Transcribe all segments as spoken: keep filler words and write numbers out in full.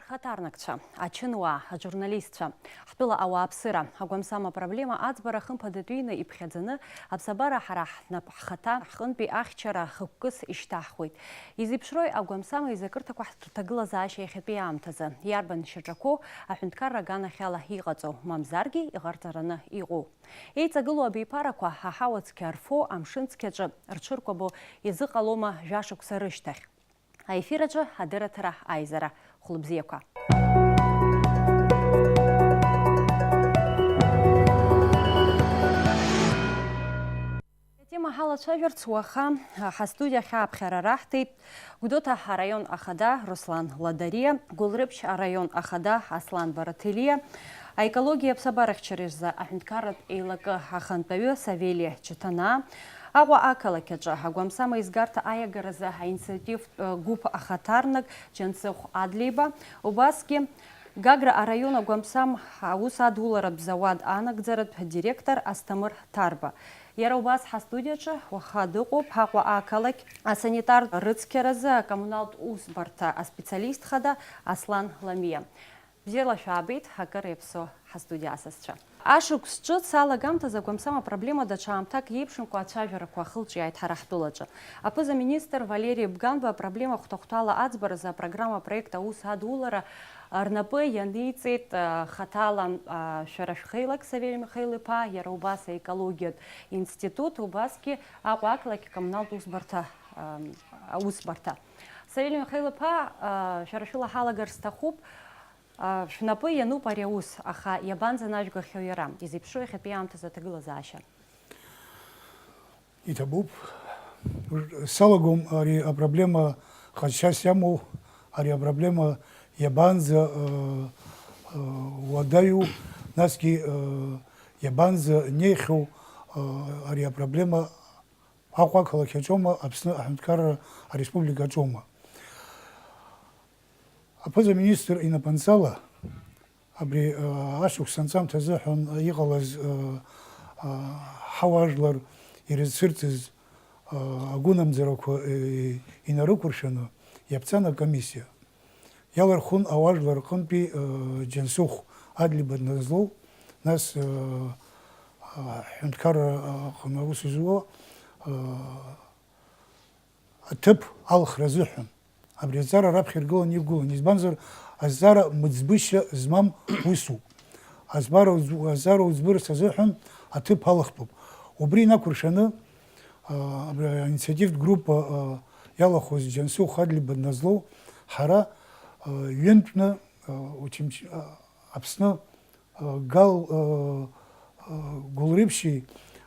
Хаҭарнакцәа, ачынуаа, ажурналистцәа, ҳтәыла ауааԥсыра, агәамсам апроблема аӡбара хымԥадатәины иԥхьаӡаны, аԥсабара ҳара ҳнап ҳхаҭа ҳҟынтәи ахьчара хықәкыс ишьҭаҳхуеит. Изеиԥшрои агәамсам аизакырҭақәа ҳҭагылазаашьа иахьатәи аамҭазы? Иарбан шьаҿақәоу аҳәынҭқарра аганахьала иҟаҵоу, мамзаргьы иҟарҵараны иҟоу? Еиҵагылоу абиԥарақәа аҳауа цқьа рфо, амшын цқьаҿы рҽыркәабо изыҟалома жәашықәса рышьҭахь? Аефир аҿы адырраҭара аизара. Хәлыбзиақәа. Атема ҳалацәажәарц уаха, ҳастудиахь ааԥхьара раҳҭеит Гәдоуҭа араион ахада Руслан Ладариа, Гәылрыԥшь араион ахада Аслан Бараҭелиа, аекологиа аԥсабарахьчара рзы аҳәынҭқарратә еилакы ахантәаҩы Савелиа Чаҭанаа, Аҟәа ақалақь аҿы агәамсам аизгарҭа аиагаразы аинициативтә гәыԥ ахаҭарнак Џьансыхә Адлеиба, убасгьы Гагра араион агәамсам аус адуларатә зауад анагӡаратә директор Асҭамыр Ҭарба. Иара убас ҳастудиаҿы уаха дыҟоуп Аҟәа ақалақь асанитартә рыцқьаразы акоммуналтә усбарҭа аспециалист хада Аслан Ламиа. Бзиала шәаабеит, акыр иаԥсоу ҳастудиа асасцәа. Ашықәс ҿыц алагамҭазы агәамсам апроблема даҽа аамҭак иеиԥшымкәа ацәажәарақәа ахылҿиааит ҳара ҳтәылаҿы. Аԥыза-министр Валери Бганба апроблема хәҭа-хәҭала аӡбаразы апрограмма проект аус адулара рнапы ианиҵеит, а, хаҭала, а, шәара шәхеилак Савелий Михаил-иԥа, иара убас аекологиатә институт, убасгьы Аҟәа ақалақь коммуналтә усбарҭа, а, аусбарҭа. Савелий Михаил-иԥа, а, шәара шәыла ҳалагар сҭахуп. А, шәнапы иануп ари аус, аха иабанӡанажәгахьоу иара? Изеиԥшроу иахьатәи аамҭазы аҭагылазаашьа? Иҭабуп. Салагом ари апроблема ҟазшьас иамоу, ари апроблема иабанӡа, э, э, уадаҩу, насгьы, э, иабанӡа неихьоу, э, ари апроблема Аҟәа ақалақь аҿоума, Аԥсны аҳәынҭқарра ареспублика аҿоума. Аԥыза-министр инапынҵала абри, а, ашықәс анҵамҭа азыҳәан иҟалаз, а, а, ҳауаажәлар ирызцәырҵыз, а, агәынамӡарақәа, е, инарықәыршәаны иаԥҵан акомиссиа. Иалырхун ауаажәлар рҟынтәи, э, Џьансыхә Адлеиба дназлоу, нас, э, аҳәынҭқарра аҟны аус зуа, э, аҭыԥ алхра азыҳәан. Абри азҵаара раԥхьа иргыланы иқәгылан. Избанзар, азҵаара мыӡбышьа змам усуп. Азбара уӡ-, азҵаара уӡбырц азыҳәан аҭыԥ алхтәуп. Убри инақәыршәаны, а, абри аинициативтә группа, а, иалахәыз Џьансыхә Адлеиба дназлоу, ҳара, а, ҩынтәны, а, Очамч-, а, Аԥсны, а, Гал, а, а, Гәылрыԥшьи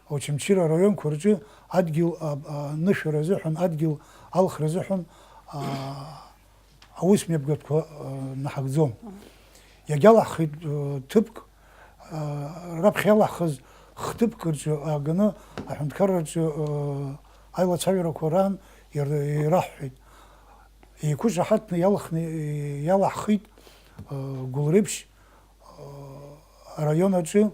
Очамчыра араионқәа рҿы адгьыл, а, а, анышәара азыҳәан, адгьыл алхра азыҳәан, а, аус мҩаԥгатәқәа, а, наҳагӡом. Иагьалаҳхит, а, ҭыԥк, а, раԥхьа иалаҳхыз хҭыԥк рҿы ааганы аҳәынҭқарраҿы, а, аилацәажәарақәа раан ир-, ираҳҳәеит. Еиқәышаҳаҭны иалхны, иалаҳхит, а, Гәылрыԥшь, а, араион аҿы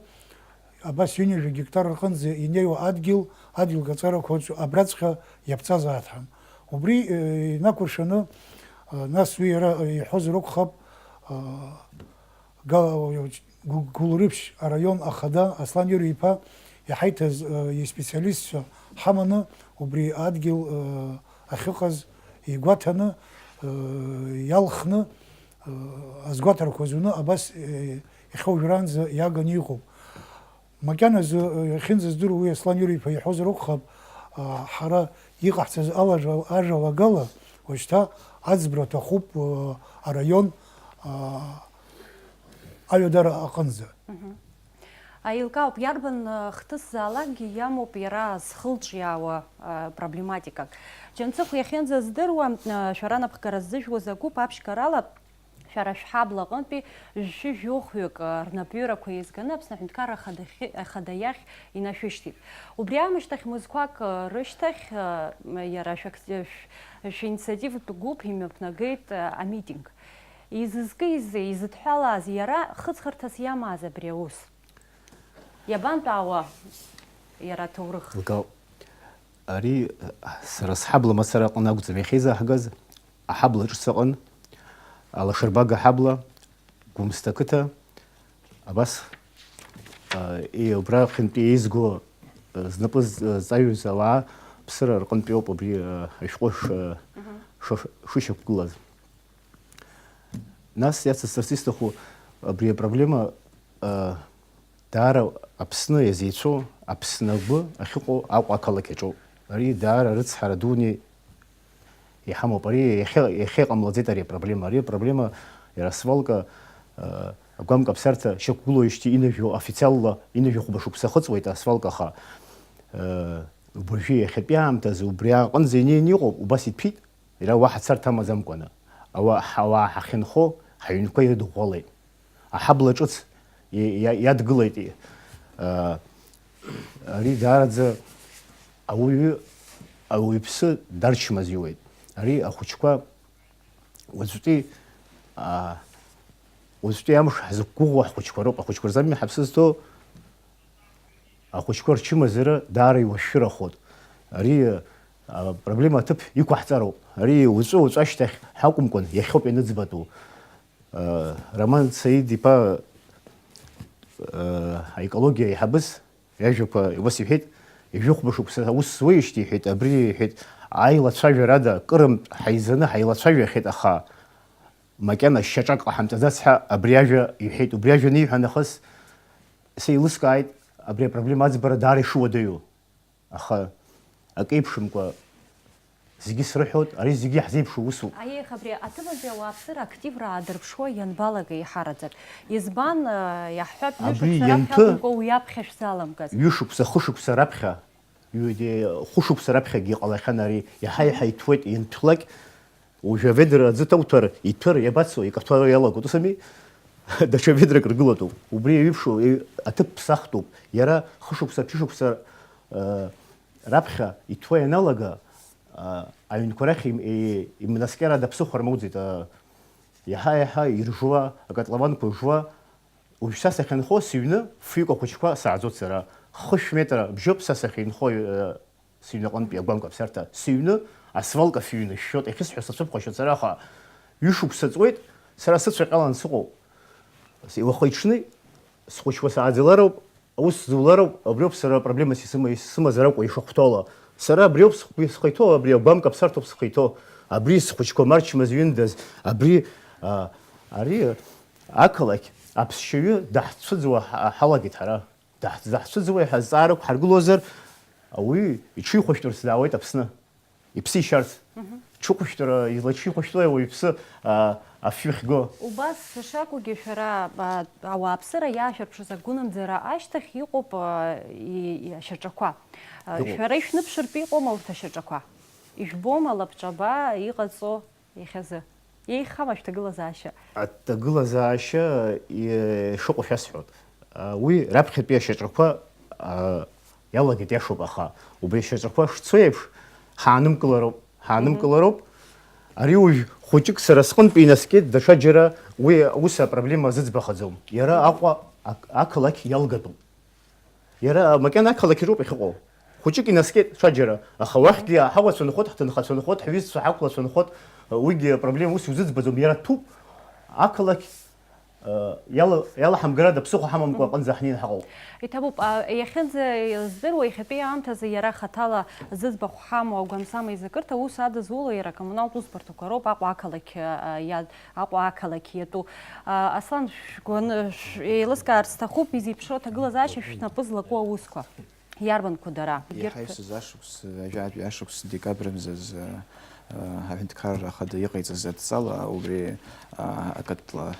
абас ҩынҩажәа гектар рҟынӡа инеиуа адгьыл, адгьыл гаҵарақәа рҿы абраҵәҟьа иаԥҵазаат ҳәа. Убри, э, инақәыршәаны, э, нас уи иара иҳәозар акәхап, э, Га-, Гу-, Гәылрыԥшь араион ахада Аслан Иури-иԥа иҳаиҭаз, э, испециалистцәа ҳаманы убри адгьыл, э, ахьыҟаз игәаҭаны, э, иалхны, э, азгәаҭарақәа зуны абас, э, иахьа уажәраанӡа иааганы иҟоуп. Макьаназы, э, иахьынӡаздыруа уи Аслан Иури-иԥа иҳәозар акәхап, а, ҳара иҟаҳҵаз алажәа-, ажәалагала, уажәшьҭа аӡбра аҭахуп, э, араион, а, аҩадара аҟынӡа. Мгм. Аилкаауп, иарбан, э, хҭысзаалакгьы иамоуп иара зхылҿиаауа, э, проблематикак. Џьансыхә иахьынӡаздыруа, э, шәара напхгара ззыжәуаз агәыԥ аԥшьгарала шәара шәҳабла аҟынтәи жәшәи жәохәҩык, э, рнапҩырақәа еизганы Аԥсны Аҳәынҭқарра Ахадахьы-, Ахада иахь инашәышьҭит. Убри аамышьҭахь мызқәак, э, рышьҭахь, э, иара шәак-, шә-, шәинициативтә гәыԥ имҩаԥнагеит, э, амитинг. Изызкыз, изыдҳәалаз, иара хыҵхырҭас иамаз абри аус? Иабантәаауа иара аҭоурых? Лгау. Ари, сара сҳабла мацара аҟны акәӡам иахьеизаҳгаз, аҳабла ҿыц аҟын. Алашарбага ҳабла, Гәымсҭа қыҭа, абас, а, и-, убра хынтәи еизго, а, знапы з-, зҵаҩыз ауаа ԥсыра рҟынтәи ауп абри, а, ашәҟәы ш-, ш-, шышьақәгылаз. Нас иацысҵарц исҭаху абри апроблема, а, даара Аԥсны иазеицәоу, Аԥсны агәы ахьыҟоу Аҟәа ақалақь аҿоуп. Ари даара рыцҳара дуны иҳамоуп. Ари иахьа-, иахьа иҟамлаӡеит ари апроблема. Ари апроблема иара асвалка, а, агәамкаԥсарҭа шьақәгылоижьҭеи инажәо, официалла инажәа хәба шықәса ахыҵуеит асвалка, аха, а, убыржәы иахьатәи аамҭазы убри аҟынӡа инеины иҟоуп, убас иҭәит. Иара уаҳа царҭа амаӡамкәаны, ауаа, ҳауаа ҳахьынхо, ҳаҩнқәа ирыдыӷәӷәалеит. Аҳабла ҿыц и-, иа-, иадгылеит. И-, а, ари даараӡа ауаҩы, ауаҩԥсы дарчмазаҩуеит. Ари ахәыҷқәа уаҵәтәи, а, уаҵәтәи амш ҳзықәгәыӷуа ҳхәыҷқәа роуп. Ахәыҷқәа рзами ҳаԥсы зҭоу? Ахәыҷқәа рчымазара даара иуашәшәырахоит. Ари, а, проблема аҭыԥ иқәаҳҵароуп. Ари уаҵәы-уаҵәы ашьҭахь ҳакәымкәан, иахьоуп ианыӡбатәу. А, Роман Саид-иԥа, а, аекологиа аиҳабыс иажәақәа убас иҳәеит, ҩажәихәба шықәса аус зуеижьҭеи иҳәеит, абри иҳәеит, аилацәажәарада кырынтә ҳаизаны ҳаилацәажәахьеит, аха макьана шьаҿак ҟаҳамҵаӡац ҳәа абри ажәа иҳәеит. Убри ажәа аниҳәа нахыс, сеилыскааит абри апроблема аӡбара даара ишуадаҩу. Аха акы еиԥшымкәа зегьы срыҳәоит, ари зегьы иаҳзеиԥшу усуп. Аиеих, абри аҭыԥантәи ауааԥсыра активра аадырԥшуа ианбалак еиҳараӡак. Избан, э, иаҳҳәап, абри ҩышықәса раԥхьа ианҭәы-, акәымкәа уи аԥхьа шәзаламгаз? Ҩышықәса, хышықәса раԥхьа, ҩ-, хәышықәса раԥхьагьы иҟалахьан ари, иаҳа-иаҳа иҭәуеит, ианҭәлак, уажәы аведра аӡы ҭауҭәар, иҭәыр, иабацо, икаҭәо иалагоит, ус ами? Даҽа ведрак ргылатәуп. Убри еиԥшу, еи-, аҭыԥ ԥсахтәуп. Иара хышықәса, ԥшьышықәса, э, раԥхьа иҭәуа ианалага, а, аҩнқәа рахь им-, и-, имнаскьарада ԥсыхәа рмоуӡеит, а, иаҳа-иаҳа иржуа, акотлованқәа жуа, уажәшьҭа сахьынхо сыҩны фҩык ахәыҷқәа сааӡоит сара. Хышә метра бжьоуп са сахьынхо, а, сыҩнаҟынтәи агәамкаԥсарҭа. Сыҩны асвалка фҩы нышәшьоит, иахьысҳәо сацәыԥхашьоит сара, аха ҩышықәса ҵуеит, сара сыцәаҟьалан сыҟоуп. Уахи-ҽни схәыҷқәа сааӡалароуп, аус зулароуп, абриоуп сара апроблемас исыма-, исымазар акәу ишахәҭоула. Сара абриоуп схәи-, схы иҭоу, абри агәамкаԥсарҭоуп схы иҭоу, абри схәыҷқәа марчмазаҩындаз, абри, а, ари ақалақь аԥсшьаҩы даҳцәыӡуа ҳа-, ҳалагеит ҳара. Даҳ-, даҳцәыӡуеи ҳәа азҵаара ықәҳаргылозар, ауаҩы иҽихәышәтәырц даауеит Аԥсны. Иԥсы ишьарц. Мгм. Ҽыхәышәтәра, излачихәышәтәуи ауаҩԥсы, а, афҩы ахьго? Убас шакәугьы, шәара, а, ауааԥсыра иаашәырԥшыз агәынамӡара ашьҭахь иҟоуп, а, и-, и-, ашьаҿақәа. А, Иҟоуп. Шәара ишәныԥшыртә иҟоума урҭ ашьаҿақәа? Ижәбома лабҿаба иҟаҵо? Иахьазы. Еиӷьхама шәҭагылазаашьа? Аҭагылазаашьа, е, шыҟоу шәасҳәоит. А, уи раԥхьатәи ашьаҿақәа, а, иалагеит, иашоуп, аха убри ашьаҿақәа шцо еиԥш, ҳаанымгылароуп, ҳаанымгылароуп. Ари уажә хәыҷык сара сҟынтә инаскьеит, даҽаџьара уи ус апроблема азыӡбахаӡом. Иара Аҟәа ақ-, ақалақь иалгатәуп. Иара макьана ақалақь аҿоуп иахьыҟоу. Хәыҷык инаскьеит ҽаџьара, аха уахьгьы ҳауацәа нхоит, ҳҭынхацәа нхоит, ҳҩызцәа ҳақәлацәа нхоит, уигьы апроблема ус иузыӡбаӡом. Иара ҭәуп, ақалақь, э, иала-, иалаҳамгарада ԥсыхәа ҳамамкәа аҟынӡа ҳнеин ҳаҟоуп. Иҭабуп, а, иахьынӡа здыруа, иахьатәи аамҭазы иара хаҭала зыӡбахә ҳамоу агәамсама изакырҭа ус адызуло иара акоммуналтә усбарҭақәа роуп, Аҟәа ақалақь, а, иа-, Аҟәа ақалақь иатәу. А, Аслан, шәгәаны-, шә-, еилыскаарц сҭахуп, изеиԥшроу аҭагылазаашьа шәнапы злаку аусқәа. Иарбанқәоу дара? Иаҳа Егьырҭ- исыз ашықәс, ажәатәи ашықәс декабр мзазы, а, аҳәынҭқарра ахада иҟаиҵаз адҵала, убри, а, акатла-,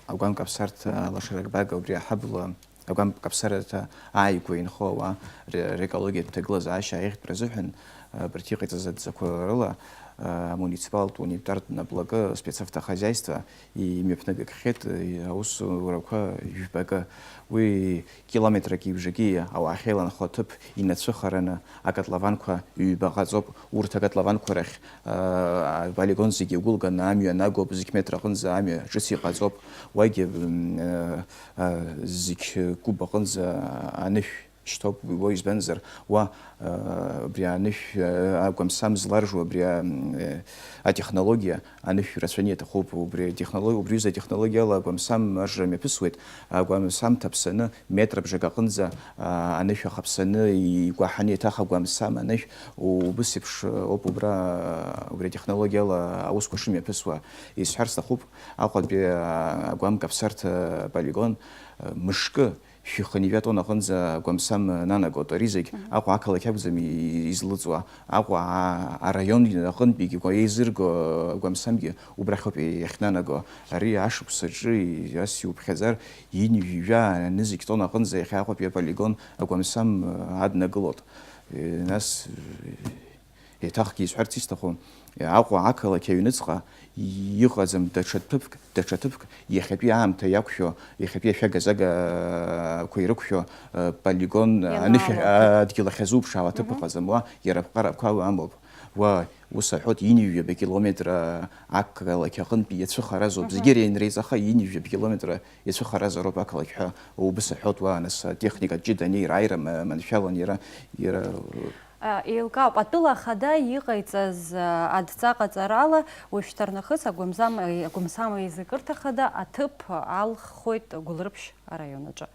агәамкаԥсарҭа алашарагбага, убри аҳабла агәамкаԥсарҭа ааигәа инхо ауаа ре-, рекологиатә ҭагылазаашьа аиӷьтәра азыҳәан, а, абарҭ иҟаиҵаз адҵақәа рыла, а, амуниципалтә унитәартә наплакы спецавтохозяйство имҩаԥнагахьеит, и-, аусурақәа жәбакы. Уи километрак ибжагьы ауаахьеиланхо аҭыԥ инацәыхараны акотлованқәа ҩба ҟаҵоуп. Урҭ акотлованқәа рахь, аа, аполигон зегьы иагәылганы амҩа нагоуп, зқь метр аҟынӡа амҩа ҿыц иҟаҵоуп. Уагьы, м, а, а, зқь куб аҟынӡа анышә Шьҭоуп, уи избанзар, уа, э, абри анышә, э, агәамсам зларжу абри, э, атехнологиа, анышә рацәаны иаҭахуп, убри атехнолог-, убри аҩыза атехнологиала агәамсам аржра мҩаԥысуеит, агәамсам ҭаԥсаны, метрабжак аҟынӡа, а, анышә ахаԥсаны, игәаҳаны еиҭах агәамсам анышә, убыс еиԥш, э, ауп убра, убри атехнологиала аусқәа шымҩаԥысуа. Исҳәар сҭахуп, Аҟәатәи, а, агәам каԥсарҭа полигон, э, мышкы, шәи хынҩажәа тонна аҟынӡа агәамсам нанагоит. Ари зегь Аҟәа ақалақь акәӡам и-, излыҵуа. Аҟәа а-, араион аҟынтәигьы еизырго агәамсамгьы убрахьоуп иахьнанаго. Ари ашықәсаҿы, ас иуԥхьаӡар, ҩынҩажәа нызқь тонна аҟынӡа иахьа Аҟәатәи аполигон агәамсам аднагылоит. Э, нас, э, Еиҭахгьы исҳәарц исҭаху, Аҟәа ақалақь аҩныҵҟа иҟаӡам даҽа ҭыԥк, даҽа ҭыԥк, иахьатәи аамҭа иақәшәо, иахьатәи ашәага-загақәа ирықәшәо, э, полигон, анышә, ианаалоу аҭыԥ. Адгьыл ахьазуԥшаауа аҭыԥ Мгм. Ыҟаӡам, уа иара аԥҟарақәа амоуп. Уа, ус аҳәоит, ҩынҩажәаба километр, э, ақалақь аҟынтәи иацәыхаразоуп. Мгм. Зегьы ианреиҵаха, ҩынҩажәаба километр иацәыхаразароуп ақалақь ҳәа убыс аҳәоит, уа, нас, атехника ҷыда анеира, аира ма-, маншәалан иара, иара, А, еилкаауп, атәыла ахада иҟаиҵаз, а, адҵа ҟаҵарала, уажәшьҭарнахыс агәамзам-, агәамсам еизакырҭа хада аҭыԥ алххоит Гәылрыԥшь араион аҿы.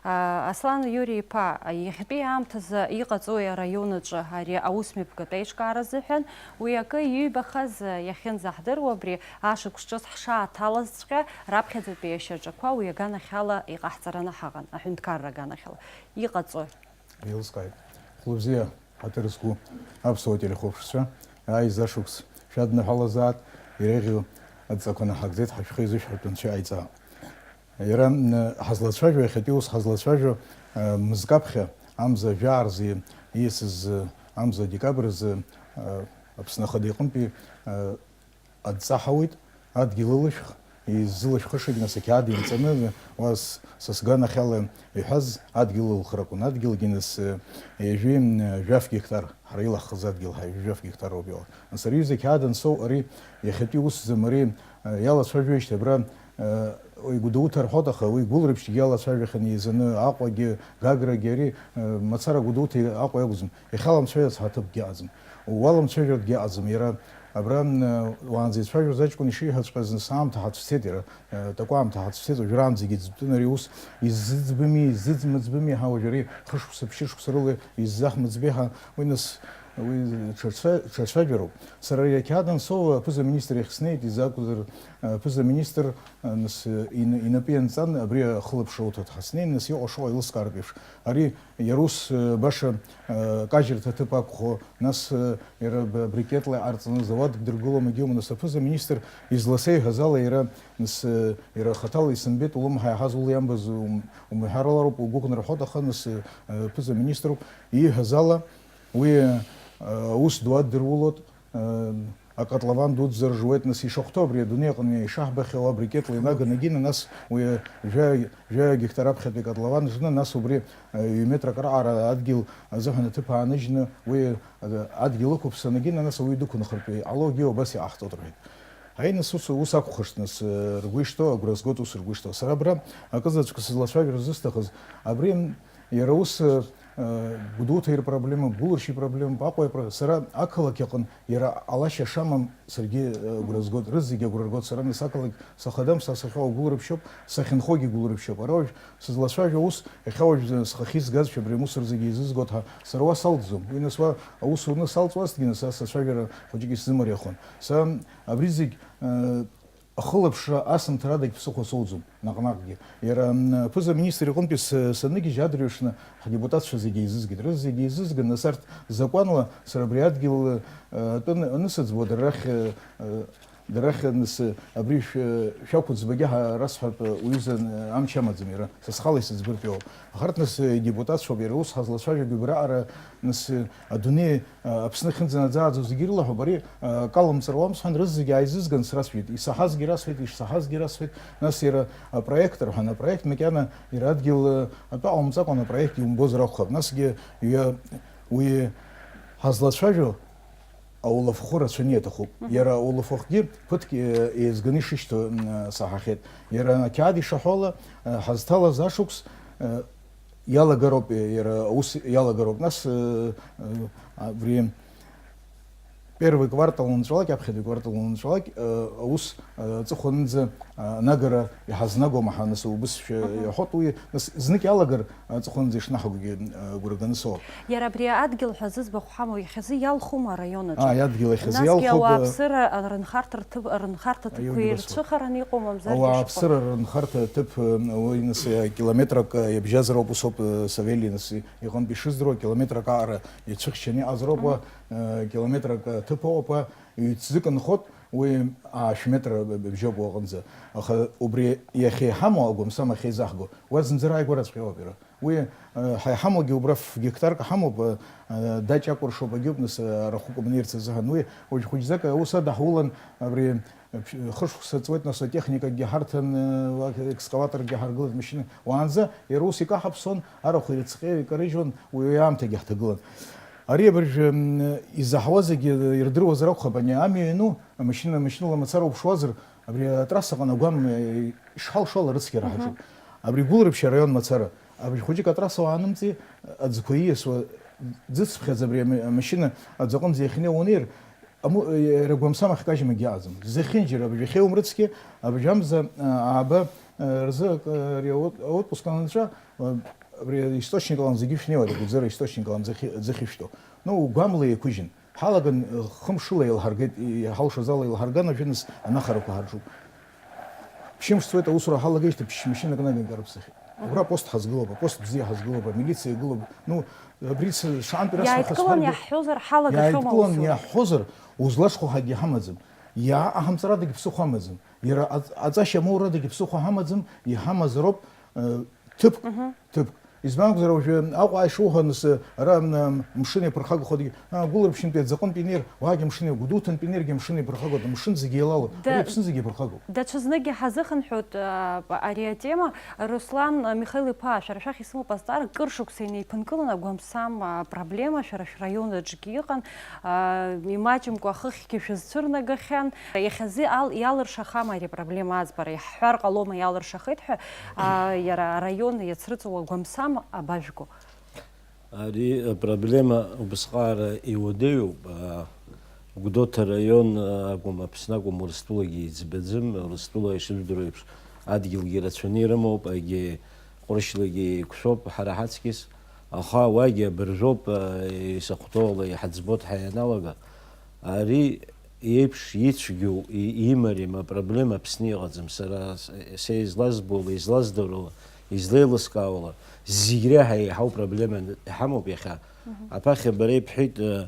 А, Аслан Иури-иԥа, иахьатәи аамҭазы иҟаҵои араион аҿы ари аусмҩаԥгатә еиҿкаара азыҳәан? Уи акы иҩбахаз, а, иахьынӡаҳдыруа, абри ашықәс ҿыц ҳшааҭалазҵәҟьа, раԥхьаӡатәи ашьаҿақәа уи аганахьала иҟаҳҵараны ҳаҟан, аҳәынҭқарра аганахьала. Иҟаҵои? Еилыскааит. Хәлыбзиа, ҳаҭыр зқәу аԥсуа телехәаԥшцәа, ааиза шықәс шәадныҳәалазаат, иреиӷьу адҵақәа наҳагӡеит, ҳашәхы изышәҳәартә Анцәа иҟаиҵа. Иара, м, ҳазлацәажәо, иахьатәи ус ҳазлацәажәо, ы, мызкы аԥхьа, амза жәаа рзы ииасыз, ы, амза декабр азы, ы, Аԥсны Ахада иҟынтәи, ы, Адҵа ҳауит, адгьыл ылышәх, иззылышәхышагь, нас, ақьаад имҵаны, уа с-, са сганахьала иҳәаз адгьыл ылхра акәын. Адгьылгьы, нас, ҩажәи, м, жәаф гектар, ҳара илаҳхыз адгьыл ҳа ҩажәи жәаф гектар ауп иауа. Нас ари аҩыза ақьаад ансоу, ари иахьатәи усӡам, ари, э, иалацәажәоижьҭеи абра, э, уи Гәдоуҭа рҳәоит, аха уи Гәылрыԥшьгьы иалацәажәахьан еизаны, Аҟәагьы, Гаграгьы, ари, э, мацара Гәдоуҭеи Аҟәеи акәӡам. Иахьаламцәажәац ҳаҭыԥгьы ыҟаӡам. Уаламцәажәартәгьы ыҟаӡам. Иара абра, м, уаанӡа ицәажәоз аҷкәын ишиҳәаҵәҟьаз, нас аамҭа ҳацәцеит иара, э, такәы аамҭа ҳацәцеит, уажәраанӡагьы иӡбтәын ари аус, иззыӡбами, иззыӡмыӡбами ҳәа, уажә ари хышықәса, ԥшьышықәса рыла иззаҳмыӡбеи ҳәа, уи нас, уи ҽырцәа-, ҽырцәажәароуп. Сара ари ақьаад ансоу аԥыза-министр иахь снеит, изакәзар, э, аԥыза-министр, э, нас, э, ин-, инапы ианҵан, абри ахылаԥшра уҭоит ҳәа снеин, нас иҟоу-шыҟоу еилыскаартә еиԥш. Ари Иара ус, э, баша, э, кажьырҭа аҭыԥ акәхо, нас, э, иара б-, брикетла иҟарҵаны зауадк дыргыло, магьума, нас аԥыза-министр изласеиҳәаз ала иара, нас, э, иара хаҭала исымбеит, улымҳа иаҳаз ула иамбаз ум-, умҳәаралароуп, угәы хәнарҳәоит, аха, нас, э, аԥыза-министр ауп, ииҳәаз ала уи, э, аус ду аддырулоит, Акотлован дуӡӡа ржуеит, нас, ишахәҭоу абри адунеи аҟны ишаҳбахьоу абрикетла инаганы, егьины, нас, уи жәа-, жәаҩа гектар аԥхьатәи акотлован жны, нас, убри, э, ҩы метрак раҟара адгьыл азыҳәан аҭыԥ ааныжьны, уи, э, адгьыл ықәыԥсан, егьины, нас, ауаҩы дықәынхартә иҟалогьы убас иҟаҳҵоит, рҳәеит. Аи, нас, ус, ус акәхашт, нас, э, ргәы ишҭоу, агәра згоит, ус ргәы ишҭоу. Сара абра акызаҵәык сызлацәажәара зысҭахыз, абри, м, иара ус, э, э, Гәдоуҭа ипроблемоуп, Гәылрыԥшь ипроблемоуп, Аҟәа ипро-, сара ақалақь аҟын Иара ҟалашьа шамам саргьы, э, агәра згоит, рызегьы агәра ргоит, сара нас ақалақь сахадам, са сахьыҟоу Гәылрыԥшьоуп, сахьынхогьы Гәылрыԥшьоуп. Ара уажә сызлацәажәо ус, иахьа уажә схахьы изгазшәа абри амусор зегьы еизызгоит ҳәа, сара уа салҵӡом. Уи нас уа аус уны салҵуазҭгьы, нас са сацәажәара хәыҷык исзымариахон. Са абри зегь, э, ахылаԥшра асымҭарадагь ԥсыхәа соуӡом. Наҟ-наҟгьы. Иара, м, аԥыза-министр иҟынтәи с-, саныгьежь адырҩаҽны ҳдепутатцәа зегьы еизызгеит. Рызегьы еизызган, нас арҭ закәанла сара абри адгьыл, э, атәы ны-, анысыӡбо, дара рахь, э, э, дара рахь, нас, э, абри шә-, шәақәыӡбагьы ҳа-, расҳәап, э, уҩыза, э, амч амаӡам иара. Са схала исыӡбыртә иоуп. Аха арҭ, нас, э, депутатцәоуп, иара ус ҳазлацәажәогьы убраҟара, нас, э, адунеи Аԥсны ахьынӡанаӡааӡо зегьы ирылаҳәоуп, ари, акалымҵыр уамсҳәан, рызегьы ааизызган, срасҳәеит, исаҳазгьы расҳәеит, ишсаҳазгьы расҳәеит, нас иара апроект рҳәан, апроект макьана иара адгьыл, атәы ҟаумҵакәан апроект иумбозар акәхап, насгьы ҩа-, уи ҳазлацәажәо аулафахәы рацәаны иаҭахуп. Мгм. Иара аулафахәгьы ԥыҭк, е-, еизганы ишышьҭоу, м, саҳахьеит. Иара ақьаад ишаҳәо ала, ҳазҭалаз ашықәс, иалагароуп, иара аус иалагароуп. Нас, э, э, абри первый квартал унҵәалак, аԥхьатәи квартал унҵәалак, э, аус, э, аҵыхәанынӡа, э, анагара иҳазнагома ҳәа, нас, убысшәа Мгм. иаҳәоит уи, нас, знык иалагар, э, аҵыхәанынӡа ишнаҳагогьы, э, агәра ганы соуп. Иара абри адгьыл ҳәа зыӡбахә ҳамоу, иахьазы иалхума араион аҿы? Ааи, адгьыл иахьазы Насгьы иалхуп, ауаа э, аԥсыра анрынхарҭа рҭыԥ, анрынхарҭа ҭыԥқәа аиугьы басоуп. Ирцәыхараны иҟоума, мамзаргьы Ауаа ишԥа- аԥсыра рынхарҭа аҭыԥ, э, уи, нас, э, километрак, э, иабжьазар ауп, ус ауп, э, Савели, нас, иҟынтә ишыздыруа, километрак аҟара ицәыхьчаны иҟазароуп, уа, Мгм. э, километрак, э, ҭыԥ ауп, уа, ҩ-ӡык нхоит, уи аашә метр б-, б-, бжьоуп уаҟынӡа. Аха убри иахьа иҳамоу агәамсам ахьеизаҳго, уа зынӡа рааигәараҵәҟьа иоуп иара. Уи, э, ҳа иҳамоугьы убра ф-, гектарк ҳамоуп, э, э, даҷ акәыршоуп, агьоуп, нас, э, арахәы кәабаны ирц азыҳәан. Уи уажә хәыҷӡак аус адаҳулан, абри, э, ԥш-, хышықәса ҵуеит, нас атехникагьы ҳарҭан, э, экскаваторгьы ҳаргылеит, машьына. Уаанӡа иара ус икаҳаԥсон, арахә ирыцҟьеи икарыжьуан, уи аамҭагьы ҳҭагылан. Ари абыржәы, м, изаҳауа зегьы ирдыруазар акәхап, ани амҩа иану, амашьына, машьынала мацара уԥшуазар, абри атрассаҟны агәам, э, ишҳалшо ала рыцқьара Мгм. ҳаҿуп. Абри Гәылрыԥшь араион мацара. Абри хәыҷык атрасса уаанымҵи, аӡқәа ииасуа, ӡыцԥхьаӡа абри ами-, амашьына аӡә аҟынӡа иахьнеиуа унеир, аму-, э, иара гәамсам ахькажьым акгьы аҟаӡам. Зехьынџьара абри иахьеиуам рыцқьа, абри амза, э, ааба, э, рзы, э, ари аот-, аотпуск анынҵәа, э, абри аисточник алан зегьы шәнеиуа, ари агәӡара источник алан ӡыхь-, ӡыхь ишәҭо. Ну, гәамла еиқәыжьын. Ҳалаган, э, хымшыла еилҳаргеит, иҳалшаз ала еилҳарган, ажәа нас анахарақәа ҳарҿуп. Ԥшьымш цоит аусура ҳалагеижьҭеи ԥшь-, машьынак наган карыԥсахьеит. Мгм. Убра апост ҳазгылоуп, апост бзиа ҳазгылоуп, амилициа игылоуп. Ну, абри ц-, шаантәи расҳәа Иааидкыланы хасҳәаргьы, иаҳҳәозар, ҳалагахьоума иааидкыланы аусура? Иаҳҳәозар, узлашхәо ҳагьы ҳамаӡам. Иааҟаҳамҵарадагьы ԥсыхәа амаӡам. Иара аҵ-, аҵашьа амоурадагьы ԥсыхәа ҳамаӡам, иҳамазароуп, э, ҭыԥк, Мгм. ҭыԥк. Избан акәзар, уажәы Аҟәа ишуҳәо, нас, ара, м, мшын иаԥырхагахо, а, Гәылрыԥшьынтәи аӡаҟынтә инеир, уаагьы мшын иа-, Гәдоуҭантәи инеиргьы амшын иаԥырхагоит, амшын зегьы еилалоит, Да. ари Аԥсны зегьы иаԥырхагоуп. Даҽазныкгьы ҳазыхынҳәуеит, а, ари атема. Руслан, а, Михаил-иԥа, шәара шәахь исымоуп азҵаара, кыр шықәса инеиԥынкылан агәамсам, а, проблема шәара шәраион аҿгьы иҟан, а, имаҷымкәа ахыхьгьы шәызцәырнагахьан. Иахьазы ал-, иалыршахама ари апроблема аӡбара? Иаҳҳәар ҟалома иалыршахеит ҳәа, а, иара араион иацрыҵоу агәамсам абажәго? Ари апроблема убысҟаара иуадаҩуп. А, Гәдоуҭа араион, а, акәым, Аԥсны акәым, Урыстәылагьы иӡбаӡым, Урыстәыла ишыжәдыруа еиԥш адгьылгьы рацәаны ирымоуп, егьи ҟәрышьлагьы еиқәшәоуп ҳара ҳаҵкьыс, аха уагьы абыржәоуп, а, исахәҭоу ала иҳаӡбоит ҳәа ианалага. Ари иеиԥш ицәгьоу, и-, имариам апроблема Аԥсны иҟаӡам. Сара с-, са излазбо ала, излаздыруа ала, излеилыскаауа ала, зегь реиҳа еиҳау проблема иҳамоуп иахьа. Мгм. Аԥахьа бара ибҳәеит, э,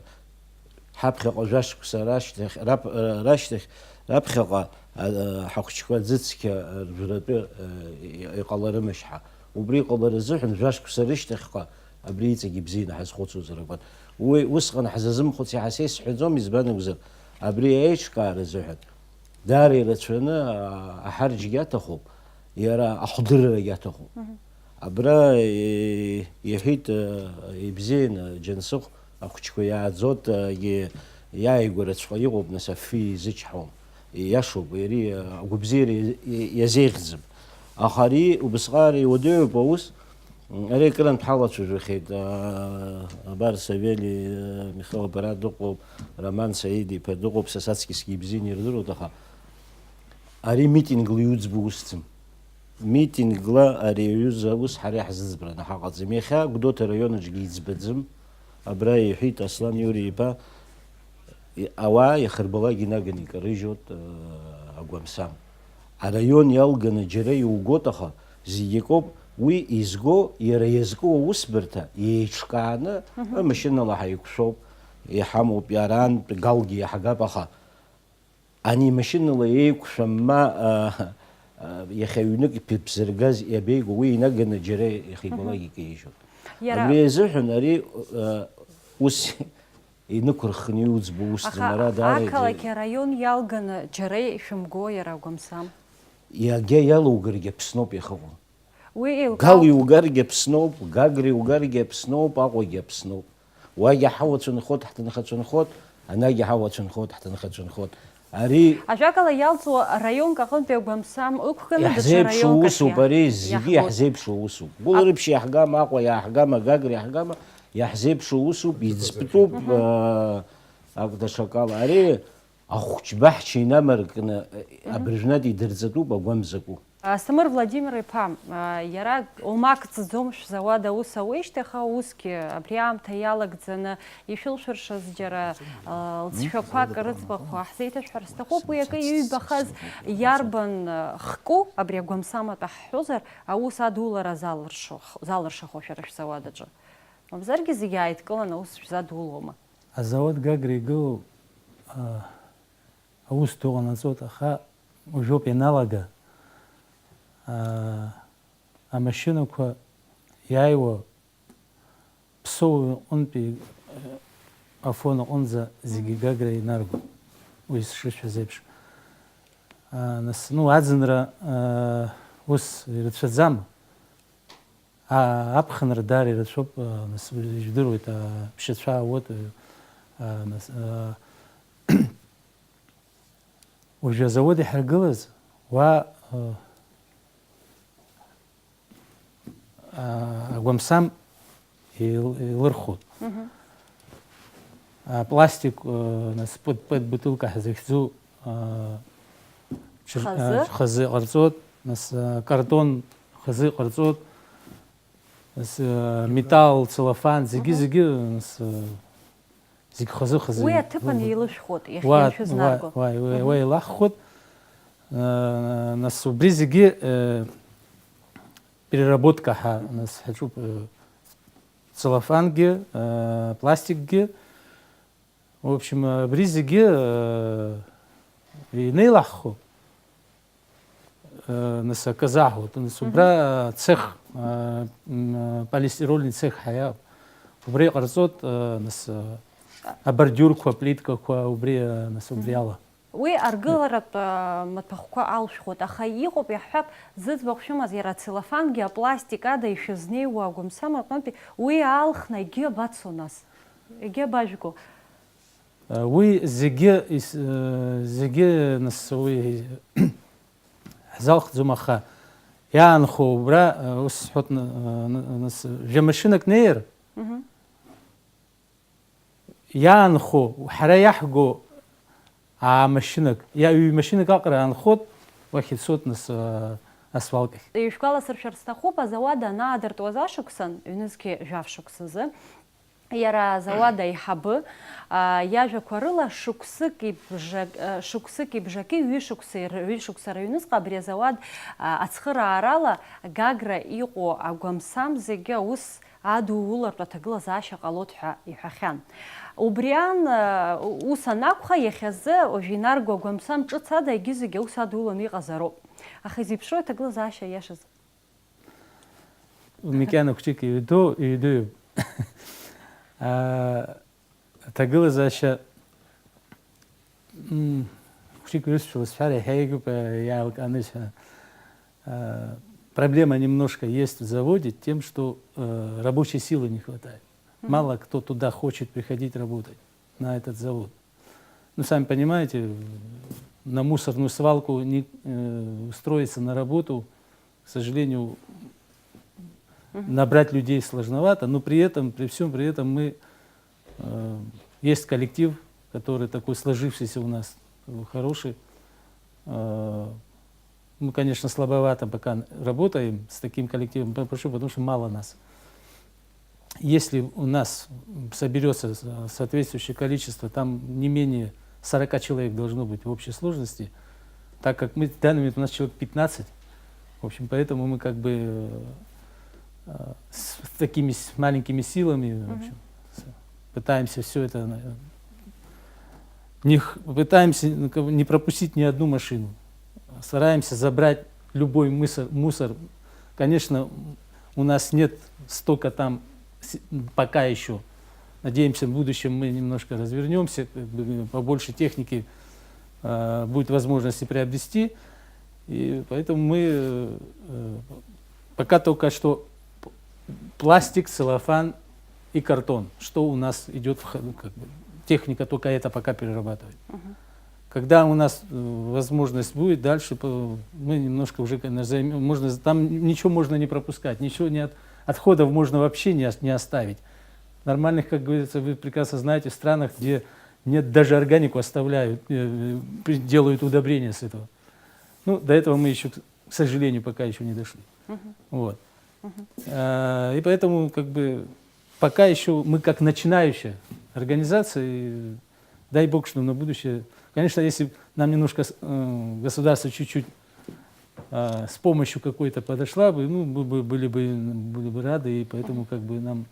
ҳаԥхьаҟа жәашықәса рашьҭахь, рап-, э, рашьҭахь, раԥхьаҟа, э, ҳахәыҷқәа аӡы цқьа, э, ржәратәы, э, и-, иҟаларымашь ҳәа. Убри иҟалара азыҳәан жәашықәса рышьҭахьҟа абри иҵегь ибзианы ҳазхәыцуазар акәын. Уи усҟан ҳзазымхәыци ҳәа са исҳәаӡом, избан акәзар, абри аиҿкаара азыҳәан даара ирацәаны, а, аҳарџьгьы аҭахуп, иара ахдыррагьы аҭахуп. Мгм. Абра, э, иҳәеит, э, ибзианы, Џьансыхә, ахәыҷқәа иааӡоит, э, егьи иааигәараҵәҟьа иҟоуп, нас, афҩы изычҳауам. Ииашоуп, иара, э, агәабзиара иа-, иа-, иазеиӷьӡам. Аха ари убысҟаара иуадаҩуп аус, Ари акырынтә ҳалацәажәахьеит, аа, абар Савели, Михаил, бара дыҟоуп, Роман Саид-иԥа дыҟоуп, са саҵкьысгьы ибзианы ирдыруеит, аха ари митингла иуӡбо усӡам. Митингла ари аҩыза ус ҳара иаҳзыӡбараны ҳаҟаӡам. Иахьа Гәдоуҭа араион аҿгьы иӡбаӡам. Абра иҳәеит Аслан Иури-иԥа, И-, ауаа иахьырбалак инаганы икарыжьуеит, э, агәамсам. Араион иалганы џьара иугоит, аха зегь акоуп, уи изго, иара иазку аусбарҭа еиҿкааны, Мгм. амашьынала ҳаиқәшәоуп, иҳамоуп, иара антә галгьы иаҳгап, аха ани машьынала еиқәшәам ма, э, э, иахьа ҩнык иԥыбзыргаз иабеигәа, уи инаганы џьара иахьибалак Мгм. икаижьуеит. Иара Абри азыҳәан ари, э, ус инықәырххны иуӡбо усӡам, Аха ара даара ақалақь араион иалганы џьара ишәымго иара агәамсам? Иагьа иалугаргьы Аԥсноуп иахьыҟоу. Уи еилкаауп. Гал иугаргьы Аԥсноуп, Гагра иугаргьы Аԥсноуп, Аҟәагьы Аԥсноуп. Уагьы ҳауацәынхоит, ҳҭынхацәынхоит, анагьы ҳауацәынхоит, ҳҭынхацәынхоит. Ари Ажәакала, иалҵуа раионк аҟынтәи агәамсам ықәганы даҽа иаҳзеиԥшу раионк усуп, ахь ари зегьы иаҳгоит. Иаҳзеиԥшу усуп. Гәылрыԥшь иаҳгама, Аҟәа иаҳгама, Гагра иаҳгама, иаҳзеиԥшу усуп, иӡбтәуп, аа, ак даҽакала. Ари ахәыҷбаҳча инамаркны, абыржәнатә идырҵатәуп агәам закәу. Асҭамыр Владимир-иԥа, а, иара омак ҵӡом шәзауад аус ауеижьҭеи, аха усгьы абри аамҭа иалагӡаны ишәылшәыршаз џьара, а, лҵшәақәак рыӡбахә ҳзеиҭашәҳәар сҭахуп. Уи акы иҩбахаз иарбан, а, хку, абри агәамсаматә ҳҳәозар, аус адулара залыршо-, залыршахо шәара шәзауад аҿы? Мамзаргьы зегьы ааидкыланы аус шәзадулома? Азауад Гагра игылоу, а, аус ду ҟанаҵоит, аха уажәоуп ианалага, аа, амашьынақәа иааиуа Ԥсоу иҟынтәи, э, Афон аҟынӡа зегьы Гагра инарго, уи сшышәҳәаз еиԥш. Аа, нас, ну, аӡынра, аа, ус ирацәаӡам. А, аԥхынра даара ирацәоуп, а, нас, ижәдыруеит, а, ԥшьацәа ауеит, а, нас, а, уажәы азауад иҳаргылаз, уа, а, а, агәамсам еил-, еилырхуеит. Мгм. А, пластик, а, нас, пыт-, пыт-, бутылка ҳзыхьӡу, а, ҽыр-, Хазы? а, хазы ҟарҵоит, нас, а, картон хазы ҟарҵоит, нас, а, металл, целлофан, зегьы, Мгм. зегьы, нас, а, зегь хазы-хазы. Уи аҭыԥан еилышәхуеит, Уа, иахьа шәызнарго. уа, уа, уа, Мгм. уа еилаҳхуеит. А, нас убри зегьы, э, переработка ҳа, нас, ҳаҿуп, э, целлофангьы, э, пластикгьы. В общем, абри зегьы, э, инеилаҳхуп, э, нас аказаҳуеит. Нас Мгм. убра цех, э, м, полистирольный цех ҳаиап. Убра иҟарҵоит, э, нас, э, абордиурқәа, аплиткақәа, убри, э, нас, убри Мгм. ала. Уи аргыларатә, э, маҭәахәқәа алшәхуеит, аха иҟоуп, иаҳҳәап, зыӡбахә шәымаз, иара ацеллофангьы апластик ада ишәызнеиуа агәамсам аҟынтәи, уи аалхны егьи абацо нас? Егьи абажәго? Уи зегьы ис-, зегьы, нас, уи ҳзалхӡом, аха иаанхо убра, ус сҳәоит, н-, н-, нас, жәамашьынак неир, Мгм. иаанхо, ҳара иаҳго аамашьынак, иа-, ҩ-машьынак аҟара аанхоит, уахь ицоит, нас, а, асвалкахь. Ишәгәаласыршәар сҭахуп, азауад анаадыртуаз ашықәсан, ҩнызқьи жәаф шықәсазы, иара азауад аиҳабы, а, иажәақәа рыла, шықәсыки бжак-, а, шықәсыки бжаки ҩышықәса ир-, ҩышықәса рыҩнуҵҟа абри азауад, а, ацхыраарала Гагра иҟоу агәамсам зегьы аус адулартә аҭагылазаашьа ҟалоит ҳәа иҳәахьан. Убри аан, а, ус анакәха, иахьазы уажә инарго агәамсам ҿыц ада егьызегь аус адуланы иҟазароуп. Аха изеиԥшроу аҭагылазаашьа иашазы? Макьана хәҷык иҩду, иҩдуҩуп. А, аҭагылазаашьа, м, хәҷык ҩызцәала сҳәар иаҳа иагуп, а, иаалкааны исҳәа. А, проблема немножко есть в заводе тем, что, э, рабочей силы не хватает. Мгм. Мало кто туда хочет приходить работать, на этот завод. Ну, сами понимаете, на мусорную свалку не, э, устроиться на работу, к сожалению, Мгм. набрать людей сложновато, но при этом, при всем при этом мы, э, есть коллектив, который такой сложившийся у нас, э, хороший. Э, мы, конечно, слабовато пока работаем с таким коллективом, п-, почему? Потому что мало нас. Если у нас соберётся с-, соответствующее количество, там не менее сорока человек должно быть в общей сложности, так как мы в данный момент, у нас человек пятнадцать, в общем, поэтому мы как бы, э, с, с такими с-, маленькими силами, в Мгм. общем, с-, пытаемся всё это, э, не х-, пытаемся, ну, как бы не пропустить ни одну машину. Стараемся забрать любой мусор, мусор. Конечно, у нас нет столько там с-, пока ещё. Надеемся, в будущем мы немножко развернёмся, как бы, побольше техники, э, будет возможности приобрести. И поэтому мы, э, пока только что п-, пластик, целлофан и картон. Что у нас идёт в х-, ну, как бы, техника только это пока перерабатывает. Мгм. Когда у нас э, возможность будет, дальше по- мы немножко уже займем, можно, там ничего можно не пропускать, ничего не от, отходов можно вообще не, ос- не оставить. В нормальных, как говорится, вы прекрасно знаете, в странах, где нет, даже органику оставляют, э, при- делают удобрения с этого. Ну, до этого мы еще, к сожалению, пока еще не дошли. Вот. Э, И поэтому, как бы, пока еще мы как начинающая организация, и дай бог, что на будущее. Конечно, если нам немножко с- э, государство чуть-чуть э, с помощью какой-то подошла бы, ну, мы бы были бы, были бы рады, и поэтому как бы нам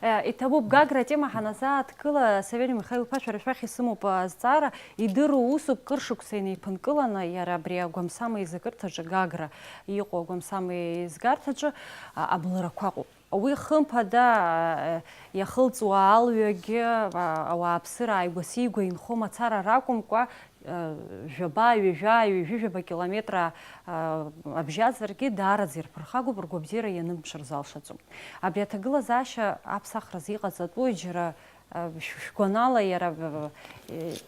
Э, Иҭабуп, Гагра атема ҳаназааҭгыла, Савели Михаил-иԥа, шәара шәахь исымоуп азҵаара, идыру усуп кыр шықәса инеиԥынкыланы, иара абри агәамсама изакырҭаҿы, Гагра иҟоу агәамсама изгарҭаҿы, а, абылрақәа ыҟоуп. Уи хымԥада, а, иахылҵуа алҩагьы, а, ауааԥсыра ааигәа-сигәа инхо мацара ракәымкәа, жәаба, ҩажәа, ҩажәи жәаба километра, а, абжьаӡыргьы даараӡа ирԥырхагоуп, ргәабзиара ианымԥшыр залшаӡом. Абри аҭагылазаашьа аԥсахразы иҟаҵатәуи џьара, а, шә- шәгәанала иара, а,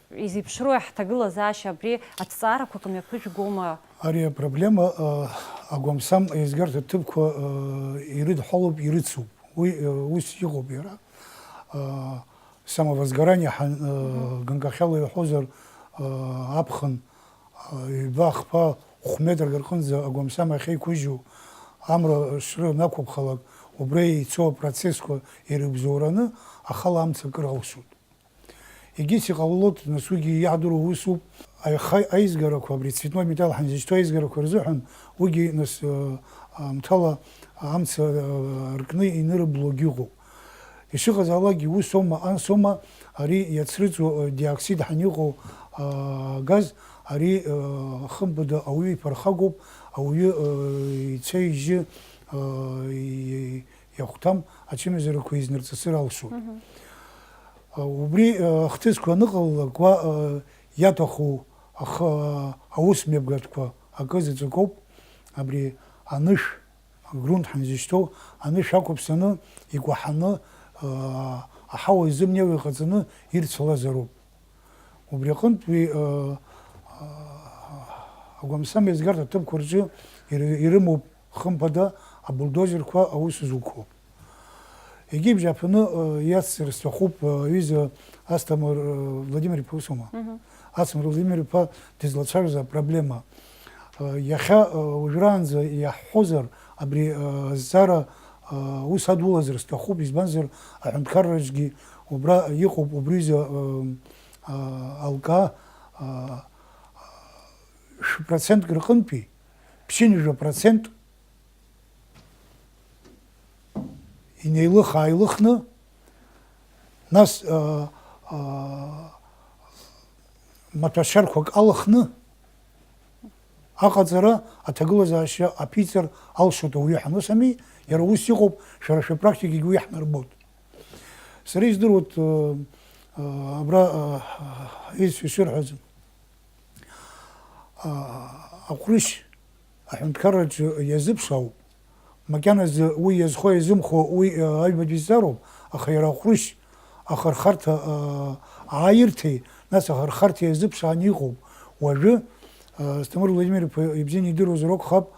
изеиԥшроу ҳҭагылазаашьа абри аҭҵаарақәак мҩаԥыжәгома? Ари апроблема, а, агәамсам еизгарҭа ҭыԥқәа, а, ирыдҳәалоуп, ирыцуп. Уи, а, ус иҟоуп иара. А, Самовозгорание ҳан, э, ганкахьала иҳәозар, э, аԥхын, э, ҩба, хԥа, хә метрак рҟынӡа агәамсам ахьеиқәыжьу, амра шра анақәыԥхалак, убра ицо апроцессқәа ирыбзоураны ахала амца акыр алшоит. Егьыс иҟалалоит, нас уигьы иаҳдыруа усуп. Аиха-, аизгарақәа, абри цветной металл ҳанзышьҭоу аизгарақәа рзыҳәан, уигьы, нас, э, аамҭала амца, э, ркны инырыблогьы ыҟоуп. Ишыҟазаалакгьы ус аума, анс аума, ари иацрыҵуа, э, диоксид ҳаниҟоу, э, газ, ари, э, хымԥада ауаҩы иԥырхагоуп, ауаҩы, э, ицәа-ижьы, э, и-, иахәҭам ачымазарақәа изнарҵысыр алшоит. Э, убри, э, ахҭысқәа аныҟалалак, уа, э, иаҭаху ахы, аус мҩаԥгатәқәа акы заҵәык ауп, абри анышә, агрунт ҳанзышьҭоу, анышә ақәыԥсаны, икәаҳаны, аа, аҳауа изымнеиуа иҟаҵаны ирцәалазароуп. Убри аҟынтә уи, аа, аа, агәамсам еизгарҭа аҭыԥқәа рҿы ир-, ирымоуп, хымԥада, абульдозерқәа аус зуқәо. Егьи бжьаԥаны, э, иацҵар сҭахуп, э, аҩыза Асҭамыр, э, Владимир-иԥа усума? Асҭамыр Владимир-иԥа дызлацәажәоз апроблема. Э, иахьа, э, уажәраанӡа иаҳҳәозар, абри, э, азҵаара, э, ус адулазар сҭахуп, избанзар, аҳәынҭқарраҿгьы убра иҟоуп, убри изы, э, э, алкаа, э, шә-, процентк рҟынтәи, ԥшьынҩажәа процент инеилых-ааилыхны, нас, аа, аа, маҭәашьарқәак алыхны аҟаҵара аҭагылазаашьа аԥиҵар алшоит ауаҩы ҳәа. Ус ами, иара ус иҟоуп, шәара шәыпрактикагьы уи иаҳнарбоит. Сара издыруеит, аа, аа, абра, аа, исҳәо ишырҳәаз. Аа, аҟәрышь аҳәынҭқарраҿы иазыԥшаауп. Макьаназы уи иазхо-иазымхо уи, э, аҩбатәи зҵаароуп, аха иара аҟәрышь ахырхарҭа, э, ааирҭеи, нас ахырхарҭеи иазыԥшааны иҟоуп. Уажәы, э, Асҭамыр Владимир-иԥа ибзианы идыруазар акәхап,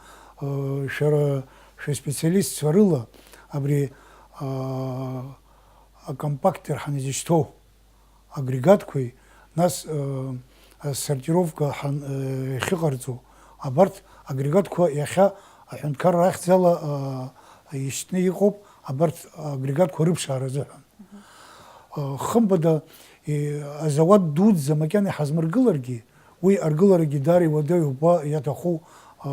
э, шәара шәспециалистцәа рыла абри, э, акомпактер ҳанизышьҭоу агрегатқәеи, нас, э, асортировка ҳан-, э, иахьыҟарҵо, абарҭ агрегатқәа иахьа аҳәынҭқарра ахьӡала, э, ишьҭны иҟоуп, абарҭ агрегатқәа рыԥшаара азыҳәан. Э, хымԥада, э, азауад дуӡӡа макьана иҳазмыргыларгьы, уи аргыларагьы даара иуадаҩуп, уа иаҭаху, э,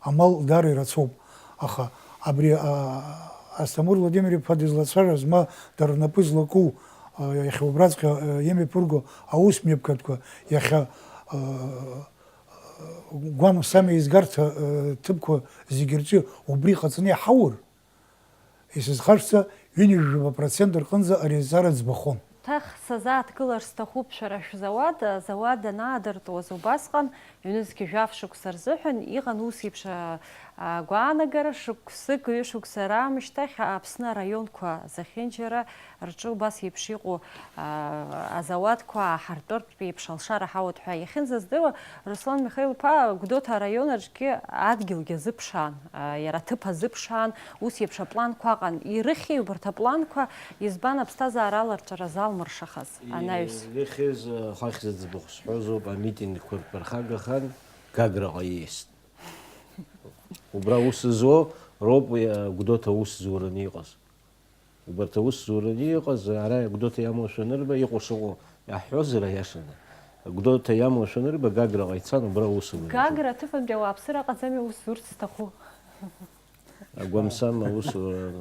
амал даара ирацәоуп. Аха абри, а, Асҭамыр Владимир-иԥа дызлацәажәаз, ма дара рнапы злаку, а, иахьа убраҵәҟьа, а, имҩаԥырго аус мҩаԥгатәқәа, иахьа, а, гәам-сам еизгарҭа, а, ҭыԥқәа зегьы рҿы убри ҟаҵаны иҳаур, исызхашҭӡа, ҩынҩажәаба процент рҟынӡа ари азҵаара ӡбахон. Ҭах сазааҭгылар сҭахуп шәара шәзауад. Азауад анаадыртуаз убасҟан, ҩнызқьи жәаф шықәса рзыҳәан, иҟан ус еиԥш, а, Агәаанагара шықәсык, ҩышықәса раамышьҭахь Аԥсны араионқәа зехьынџьара рҿы убас еиԥш иҟоу, аа, азауадқәа ааҳартәыртә еиԥш алшара ҳауеит ҳәа иахьынӡаздыруа, Руслан Михаил-иԥа Гәдоуҭа араион аҿгьы адгьылгьы азыԥшаан, аа, иара аҭыԥ азыԥшаан, ус еиԥш апланқәа аҟан. Ирыхьи убарҭ апланқәа, избан аԥсҭазаара аларҵәара залмыршахаз анаҩс? Ирыхьыз, хыхь зыӡбахә сҳәозоуп, амитингқәа рԥырхагахар Гаграҟа ииаст. Убра аус зуа роуп уи Гәдоуҭа аусзуураны иҟаз. Убарҭ аусзуураны иҟаз, ара Гәдоуҭа иамоушәа анырба, иҟоу шыҟоу иаҳҳәозар, аиашаны, Гәдоуҭа иамоушәа анырба, Гаграҟа ицан, убра аус луеит. Гагра аҭыԥантәи ауааԥсыра аҟаӡами аус зурц зҭаху? Агәамсам аусура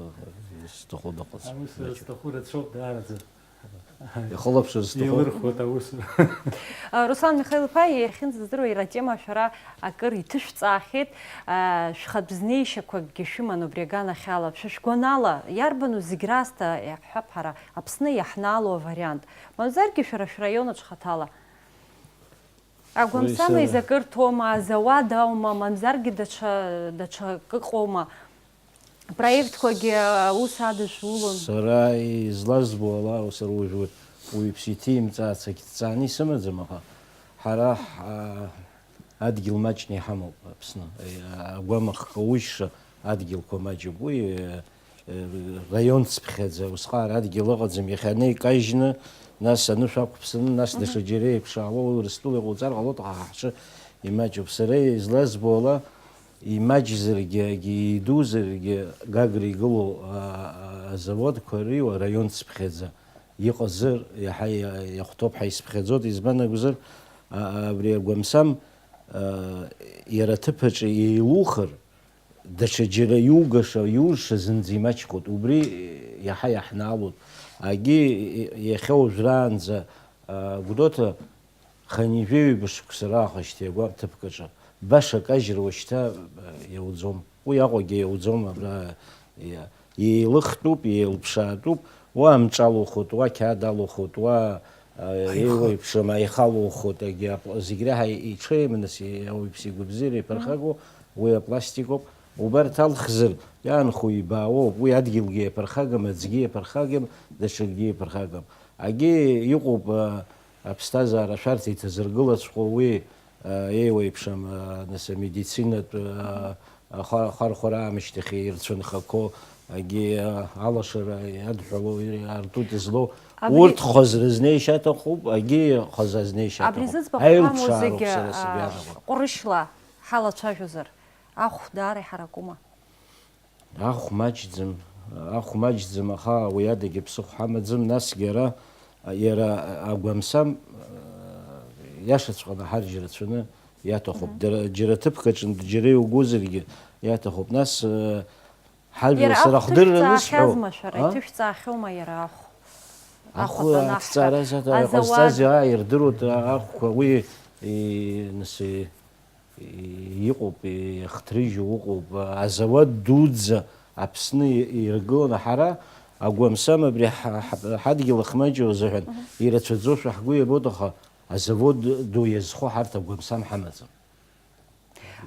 зҭаху дыҟаӡам. Аусура зҭаху рацәоуп даараӡа. Ихылаԥшыр зҭаху. Еилырхуеит аусура. А, Руслан Михаил-иԥа, иахьынӡаздыруа иара атема шәара акыр иҭышәҵаахьеит. А, шәхатә знеишьақәакгьы шәыман убри аганахьала. Шәа шәгәанала, иарбану зегь раасҭа, иаҳҳәап ҳара, Аԥсны иаҳнаало авариант? Мамзаргьы шәара шәраион аҿы хаҭала. Агәамсам Уи са- еизакы рҭоума, азауад аума, мамзаргьы даҽа, даҽа акы ыҟоума? Проектқәагьы аус адышәулон. Сара излазбо ала, сара уажә уаҩԥс иҭимҵаац акгьы дҵааны исымаӡам, аха ҳара ҳа-, адгьыл маҷны иҳамоуп Аԥсны. Агәамах каужьша адгьылқәа маҷуп. Уи, раион цыԥхьаӡа усҟан адгьыл ыҟаӡам, иахьа ҳанеикажьны, нас анышә ақәԥсаны, нас даҽаџьара еиԥшаауа Урыстәыла иҟауҵар ҟалоит, аха ҳҿы имаҷуп. Сара излазбо ала, имаҷзаргьы, егьа идузаргьы, Гагра игылоу, а, а, азаводқәа риуа раион цыԥхьаӡа иҟазар, иаҳа иа-, иахәҭоуп ҳәа исыԥхьаӡоит, избан акәзар, а, а, абри агәамсам, а, иара аҭыԥ аҿы еилухыр, даҽаџьара иугаша, иурша зынӡа имаҷхоит. Убри иаҳа иаҳнаалоит. Агьи иахьа уажәраанӡа, а, Гәдоуҭа хынҩажәи ҩба шықәса раахашьҭа иагәам ҭыԥк аҿы. Баша акажьра уажәшьҭа, а, иауӡом. Уи Аҟәагьы иауӡом, абра иа-, еилыхтәуп, еилԥшаатәуп. Уа амҿы алухуеит, уа ақьаад алухуеит, уа, а, Аиха. еиуеиԥшым аиха алухуеит, егьи апла-, зегь реиҳа иҽеим, нас, и-, ауаҩԥс игәабзиара иаԥырхагоу, уи апластикоуп. Убарҭ алхзар, иаанхо ибаауоуп, уи адгьылгьы иаԥырхагам, аӡгьы иаԥырхагам, даҽакгьы иаԥырхагам. Агьи иҟоуп, а, аԥсҭазаара ашәарҭа иҭазыргылаҵәҟьоу уи, а, еиуеиԥшым, а, нас, амедицинатә, а, Аха-, ахархәара аамышьҭахь ирцәынхақәо, агьи, а, алашара иадҳәалоу, иарту дызлоу, Абри урҭ хазра знеишьа аҭахуп, агьи хаза знеишьа Абри аҭахуп. Зыӡбахә ҳамоу Аилԥшаароуп зегьы, сара а, сыбжьанаго. Ҟәрышьла ҳалацәажәозар, ахә даара иҳаракума? Ахә маҷӡам, ахә маҷӡам, аха уи адагьы ԥсыхәа ҳамаӡам, насгьы ара, иара агәамсам, а, иашаҵәҟьаны ҳаржь рацәаны иаҭахуп. Мгм. Дара, џьара ҭыԥк аҿынтә џьара иугозаргьы иаҭахуп. Нас, э, ҳажәлар, Иара сара ахә хдырраны исҳәо, ҭышәҵаахьазма шәара, а? Иҭышәҵаахьоума иара ахә? Ахә Ахәада анаҳҳәа. Аҭҵаара аза-, Азауад. Ҟазҵаз, аа, ирдыруеит, а, ахәқәа, уи, и, нас, и, и, иҟоуп, ихҭрыжьу ыҟоуп, а, азауад дуӡӡа Аԥсны и-, иргыланы ҳара, агәамсам абри ҳа-, ҳа-, ҳадгьыл ахмаҷу азыҳәан, Мгм. ирацәаӡоушәа ҳгәы иабоит, аха азавод ду иазхо ҳарҭ агәамсам ҳамаӡам.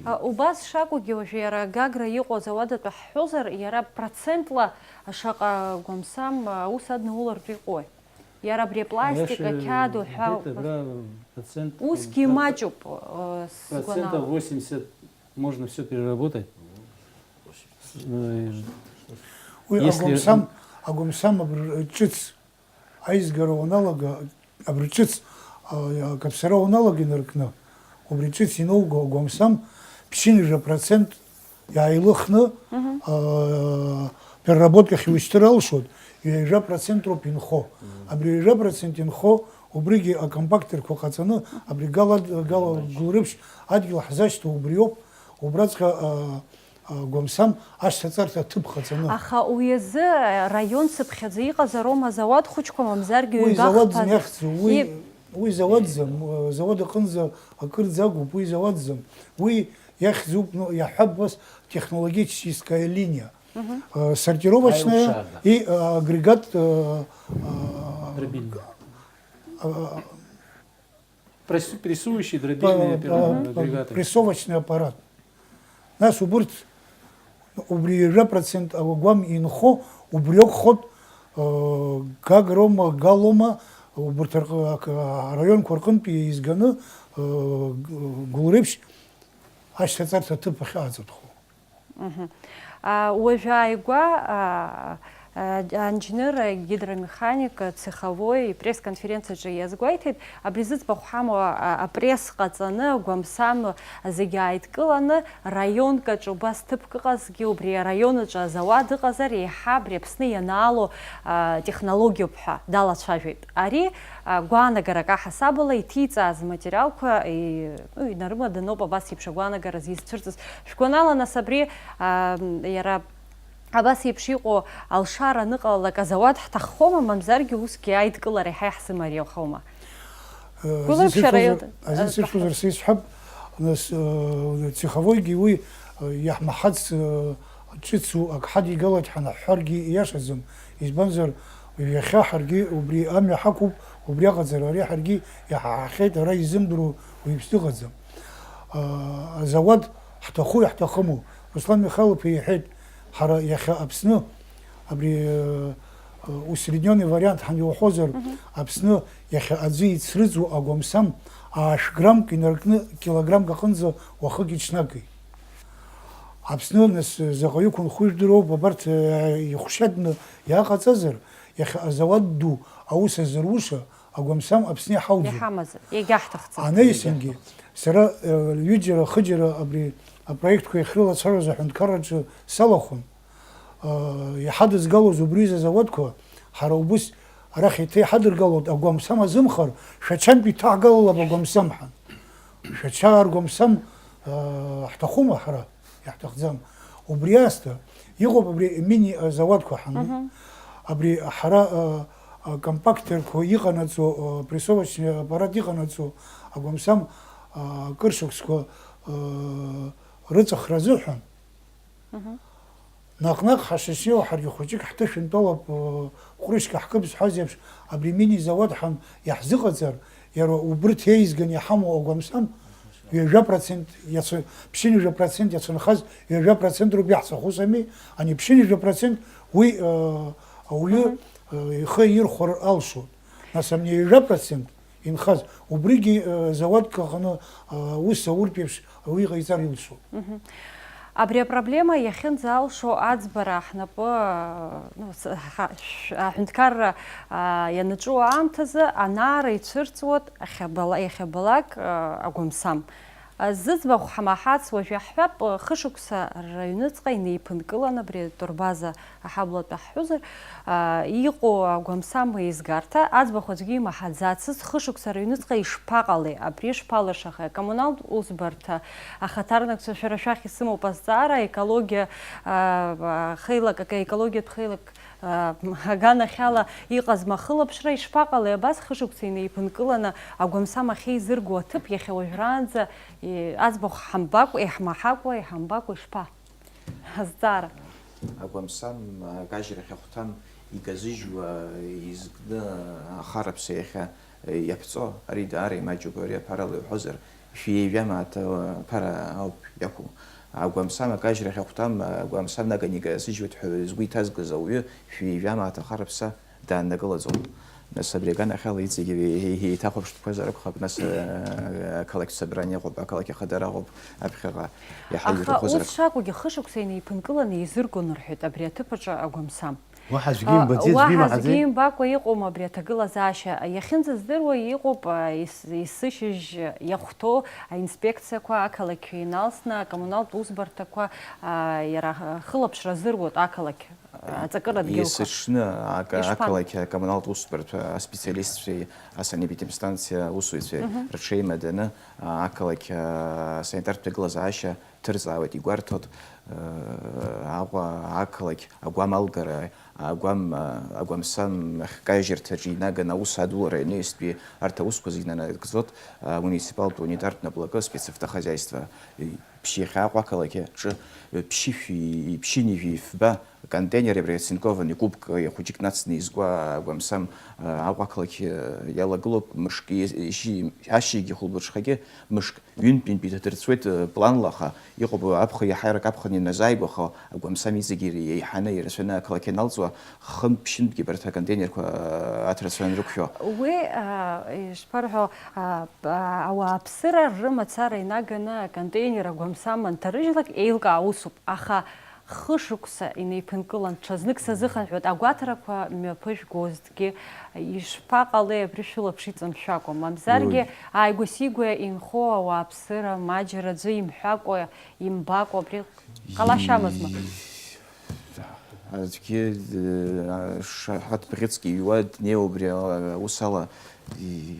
А, убас шакәугьы, уажәы иара Гагра иҟоу азауад атәы ҳҳәозар, иара процентла шаҟа гәамсам, а, аус аднаулартә иҟоуи? Иара абри апластик, Аиаша ақьаад уҳәа, иҳәеит, абра процент, усгьы процент, маҷуп, э, процентов сгәанала. Восемьдесят можно всё переработать. Э, Уи если агәамсам, агәамсам абри ҿыц аизгара уаналага, абри ҿыц, а, акаԥсара уаналага инаркны, убри ҿыц инауго агәамсам ԥшьынҩажәа процент иааилыхны, Мгм. а, переработкахь иушьҭыр алшоит, ҩажәа процент роуп инхо. Мгм. Абри ҩажәа процент инхо, убригьы акомпактерқәа ҟаҵаны, абри Гала, Гала Гәылрыԥшь адгьыл ҳзашьҭоу убриоуп, убраҵәҟьа, а, а, гәамсам ашьҭаҵарҭа аҭыԥ ҟаҵаны. Аха уи азы, а, раион цыԥхьаӡа иҟазароума азауад хәыҷқәа, мамзаргьы Уи ҩба-хԥа заводӡам иахьӡу, уи, и- уи заводӡам, а, завод аҟынӡа акырӡа акәуп, уи заводӡам. Уи иахьӡуп, ну, иаҳҳәап, ус, технологическая линия. Мгм. А, сортировочная Аилԥшаарҭа. и, а, агрегат, а, а, Дробильная. а, Пресс-, прессующие дробильные Па-, па-, аппараты, па-, агрегаты. Прессовочный аппарат. Нас убырҭ Убри ҩажәа процент ауагәам инхо убри акәхоит, э, Гагроума, Галоума, убарҭ рҟ-, ак-, араионқәа рҟынтә еизганы, э, г-, Гәылрыԥшь ашьҭаҵарҭа аҭыԥ ахь ааҵатәхо. Мгм. А, уажәы ааигәа, а, а, анџьныр, а, гидромеханик, а, цеховой ипресс-конференциаҿы иазгәеиҭеит, абри зыӡбахә ҳамоу, а, апресс ҟаҵаны, агәамсам зегьы ааидкыланы, раионк аҿы убас ҭыԥк ыҟазгьы, убри араион аҿы азауад ыҟазар, еиҳа абри Аԥсны ианаало, а, технологиоуп ҳәа далацәажәеит. Ари, а, гәаанагарак аҳасабала иҭиҵааз аматериалқәа, и-, ну, инарымаданоуп абас еиԥш агәаанагара зизцәырҵыз. Шәгәанала, нас, абри, а, иара абас еиԥш иҟоу алшара аныҟалалак азауад ҳҭаххома, мамзаргьы усгьы аидкылара иаҳа иаҳзымариахома? Э, Гәылрыԥшь араион, аӡы сышәозар, э, сышәозар, сисҳәап, нас, э, цеховойгьы уи, э, иаҳмаҳац, э, ҿыцу ак ҳадигалоит ҳанаҳҳәаргьы ииашаӡам. Избанзар, иахьа ҳаргьы убри амҩа ҳақәуп, убри аҟаҵара ари ҳаргьы иаҳаҳахьеит, ара изымдыруа уаҩԥс дыҟаӡам. Э, азауад ҳҭаху иаҳҭахыму, Руслан Михайлов-иԥа иҳәеит, ҳара иахьа Аԥсны, абри, э, э, усреднённый вариант ҳаниуҳәозар, Мгм. Аԥсны иахьа аӡы ицрыҵуа агәамсам аашә граммк инаркны килограммк аҟынӡа уахыки-ҽнаки. Аԥсны, нас, заҟаҩы қәынхо ижәдыруоуп, абарҭ, э, ихәшьадны иааҟаҵазар, иахьа азауад ду аус азыруша агәамсам Аԥсны иҳауӡом. Иҳамазар, иагьаҳҭахӡам. Анаҩсангьы, сара, э, ҩыџьара, хыџьара абри апроектқәа иахьрылацәажәоз аҳәынҭқарраҿы салахәын. Э, иҳадызгалоз убри азауадқәа, ҳара убыс арахь еиҭа иҳадыргалоит, агәамсам азымхар, Шәачантәи иҭаҳгалалап агәамсам ҳәа. Шәача аргәамсам, э, ҳҭахума ҳара? Иаҳҭахӡам. Убри аасҭа иҟоуп абри мини, э, зауадқәа ҳану. Мгм. Абри ҳара, э, э, компактерқәа иҟанаҵо, э, прессовочный аппарат иҟанаҵо агәамсам, э, кыр шықәсқәа, э, рыҵахра азыҳәан. Мгм. Наҟ-наҟ ҳашышнеиуа ҳаргьы хәыҷык ҳҭышәынтәалап, э, ҟәрышьк аҳкып зҳәаз еиԥш, абри мини-зауад ҳан иаҳзыҟаҵар, иара убырҭ еизганы иҳамоу агәамсам, ҩажәа процент иацәы-, ԥшьынҩажәа процент иацәынхаз ҩажәа процент роуп иаҳҵәаху сами, ани ԥшьынҩажәа процент уи, э, ауаҩы, Мгм. э, ихы ирхәар алшоит. Нас ани ҩажәа процент инхаз, убригьы, э, зауадк аҟны, э, ус ауртә еиԥш ауаҩы иҟаиҵар илшоит. Мгм. Абри апроблема иахьынӡалшо аӡбара ҳнапы, э, ну, с-, ҳа-, шә-, аҳәынҭқарра, а, ианаҿу аамҭазы анаара ицәырҵуеит, иахьабала-, иахьабалак, э, агәамсам. Зыӡбахә ҳмаҳац уажә иаҳҳәап, хышықәса рыҩныҵҟа инеиԥынкылан абри атурбаза аҳаблатәы ҳҳәозар, а, иҟоу агәамсам еизгарҭа, аӡбахә аӡәгьы имаҳаӡацызт, хышықәса рыҩныҵҟа ишԥаҟалеи, абри шԥалыршахеи, акоммуналтә усбарҭа ахаҭарнакцәа, шәара шәахь исымоуп азҵаара, аекологиа, а, а, хеилак, акы, аекологиатә хеилак, а, аганахьала иҟазма ахылаԥшра, ишԥаҟалеи абас хышықәса инеиԥынкыланы агәамсам ахьеизырго аҭыԥ иахьа уажәраанӡа, и-, аӡбахә ҳамбакәа, иаҳмаҳакәа, иҳамбакәа ишԥа? Азҵаара. Агәамсам акажьрахь ахәҭам иказыжьуа изкны ахараԥса иахьа иаԥҵо, ари даара имаҷуп, ари аԥарала иуҳәозар, шәи ҩажәа мааҭ аԥара ауп иақәу. Агәамсам акажьрахь ахәҭам, агәамсам наганы иказыжьуеит ҳәа згәы иҭазгаз ауаҩы шәи ҩажәа мааҭ ахараԥса дааннакылаӡом. Нас абри аганахьала иҵегьы еи-, еи-, еиҭахәаԥштәқәазар акәхап, нас, э, ақалақьтә собрание ыҟоуп, ақалақь ахадара ыҟоуп, аԥхьаҟа иаҳа Аха ирухозар ус акәхап. Шакәгьы, хышықәса инеиԥынкыланы еизыргон рҳәеит абри аҭыԥ аҿы агәамсам. Уаҳа аӡәгьы А, имбаӡеи, аӡәгьы уаҳа имаҳаӡеи? Аӡәгьы имбакәа иҟоума абри аҭагылазаашьа? Иахьынӡаздыруа иҟоуп, а, ес-, есышьыжь иахәҭоу аинспекциақәа ақалақь иналсны, акоммуналтә усбарҭақәа, а, иара, а, хылаԥшра азыруеит ақалақь. Аҵакыра дгьылқәа. Есыҽны ака-, Ишԥан- ақалақь акоммуналтә усбарҭа аспециалистцәеи асанепидемстанциа аусзуҩцәеи Мгм. Рҽеимаданы, а, ақалақь, а, санитартә ҭагылазаашьа ҭырҵаауеит, игәарҭоит, а, Аҟәа ақалақь агәам алгара, агәам, а, агәамсам ахькажьырҭаҿы инаганы аус адулара ианаҩстәи арҭ аусқәа зегьы нанагӡоит, а, муниципалтә унитартә наплакы спецавтохозяйство. Ԥшьи-, иахьа Аҟәа ақалақь аҿы ԥшьышәи, ԥшьынҩажәи фба контейнер абри оцинкованный кубк хәыҷык нацны изку агәамсам Аҟәа ақалақь иалагылоуп, мышк, ишьи-, ашьыжьгьы хәылбыҽхагьы мышк Ҩынтә-ҩынтә иҭадырцәуеит, э, планла, аха иҟоуп аԥхын, иаҳарак аԥхын ианазааигәахо, агәамсам иҵегьы иреиҳаны ирацәаны ақалақь ианалҵуа, хынтә-ԥшьынтәгьы абарҭ аконтейнерқәа, э, аҭарацәа анрықәшәо. Уи, а, ишԥарҳәо, а, а, ауааԥсыра рымацара инаганы аконтейнер агәамсам анҭарыжьлак еилкаа усуп, аха хышықәса инеиԥынкылан, ҽазнык сазыхынҳәуеит, агәаҭарақәа мҩаԥыжәгозҭгьы, ишԥаҟалеи абри шәылаԥш иҵамшәакәа? Мамзаргьы, уи, ааигәа-сигәа инхо ауааԥсыра маџьара аӡәы имҳәакәа, имбакәа, абри ҟалашьа амазма? Аӡәгьы, э, шаҳаҭ бӷьыцк иҩуа днеиуа убри аус ала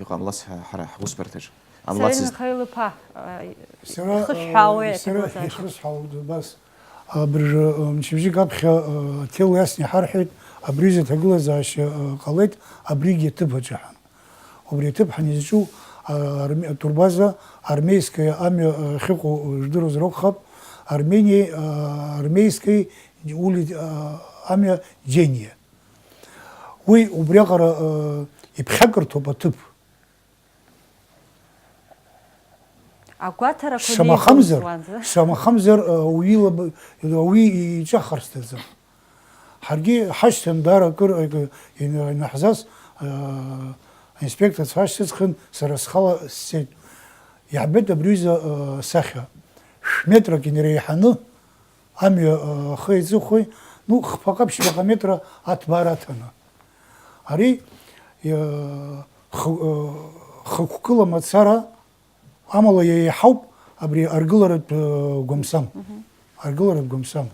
иҟамлац ҳара ҳусбарҭаҿ. Амлацызт. Саид Михаил-иԥа, э, сара, ихышәҳәаауеи, э, сара аҭагылазаашьа? Ихысҳәаауеит убас. Абыржәы, э, мчыбжьык аԥхьа, э, аҭел иасны иҳарҳәеит, абри изы аҭагылазаашьа, э, ҟалеит, абригьы аҭыԥ аҿы ҳәа. Убри аҭыԥ ҳанизҿу, э, арме-, атурбаза армейская амҩа, э, ахьыҟоу, э, жәдыруазар акәхап, Армениеи, э, армейская ули-, э, амҩа Џьениа. Уи убриаҟара, э, иԥхьакырҭоуп аҭыԥ. Агәаҭарақәа шамахамзар, неигәырӷьуанӡа. Шамахамзар, э, уи илаба-, уи иҿахарсҭаӡам. Ҳаргьы ҳашьҭан даара акыр, э, ин-, инаҳзас, э, аинспекторцәа ҳашьҭысхын, сара схала сцеит. Иаҳбеит абри аҩыза, э, сахьа. Шә-метрак инареиҳаны амҩа, э, ахы еиҵыхәеи, ну, хԥаҟа-ԥшьбаҟа метра аҭбаара аҭаны. Ари, э, хы-, э, хықәкыла мацара Амала иеиҳауп абри аргыларатә, э, гәамсам. Мгм. Аргыларатә гәамсам.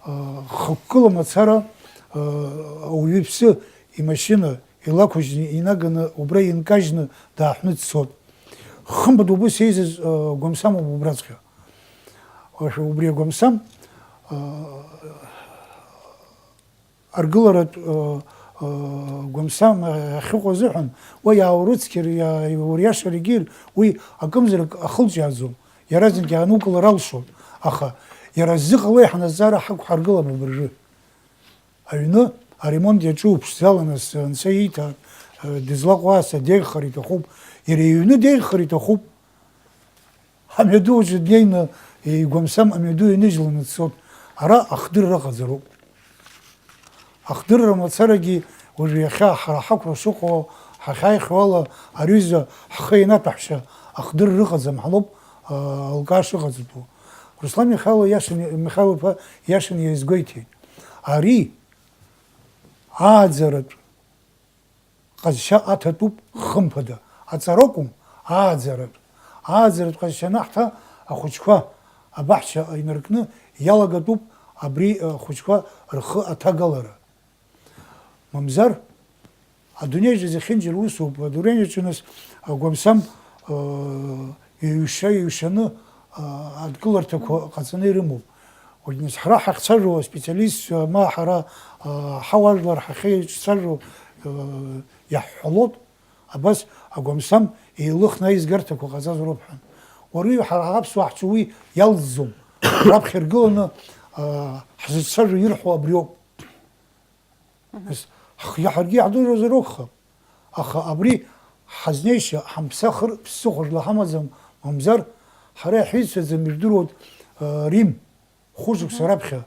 Э, хықәкыла мацара, э, ауаҩы иԥсы, имашьына илақәыжьны, инаганы, убра инкажьны дааҳәны дцот. Хымԥада убыс еизаз, э, гәамсамоуп убраҵәҟьа. Уажә убри агәамсам, э, аргыларатә, э, э, гәамсам, э, ахьыҟоу азыҳәан, уа иааурыцқьар, иаа-, иуриашар егьир, уи акымзарак ахылҿиааӡом. Иаразнак иаанукылар алшоит. Аха иара зыҟалеи ҳаназҵаара ҳақәҳаргылап абыржәы. Аҩны аремонт иаҿу ԥшӡала, нас, анцәа ииҭа, э, дызлаҟоу ас деиӷьхар иҭахуп. Иара иҩны деиӷьхар иҭахуп. Амҩаду аҿы днеины, игәамсам амҩаду иныжьланы дцот. Ара ахдырра ыҟаӡароуп. Ахдырра мацарагьы уажә иахьа ҳара ҳақәра шыҟоу, ҳахьааихьоу ала, ари аҩыза ҳхы ианаҭәаҳәшьа ахдырра ыҟаӡам ҳәа лоуп, а, алкаа шыҟаҵатәу. Руслан Михайло иашан, Михайло-иԥа иашан иазгәеиҭеит. Ари ааӡаратә ҟазшьа аҭатәуп, хымԥада, аҵара акәым, ааӡаратә. Ааӡаратә ҟазшьа анаҳҭа, ахәыҷқәа абаҳча инаркны иалагатәуп абри ахәыҷқәа рхы аҭагалара. Мамзар, адунеиаҿ зехьынџьара усоуп, адунеиаҿ нас агәамсам, э, еиҩша-еиҩшаны, а, адкыларҭақәа ҟаҵаны ирымоуп. Уажә нас ҳара ҳахьцәажәо аспециалистцәа, ма ҳара, а, ҳауаажәлар ҳахьеицәажәо, а, иаҳҳәалоит, абас агәамсам еилыхны аизгарҭақәа ҟаҵазароуп ҳәа. Уара уи ҳара аԥсуаа ҳҿы уи иалҵӡом. Раԥхьа иргыланы, а, ҳзыцәажәо ирҳәо абриоуп. Нас, ҳхы-, ҳаргьы иаҳдыруазар акәхап. Аха абри ҳазнеишьа, ҳамԥсахыр ԥсыхәа жәла ҳамаӡам, мамзар, ҳара иаҳицәаӡам, ижәдыруоит, э, Рим, хәышықәса Мгм. раԥхьа.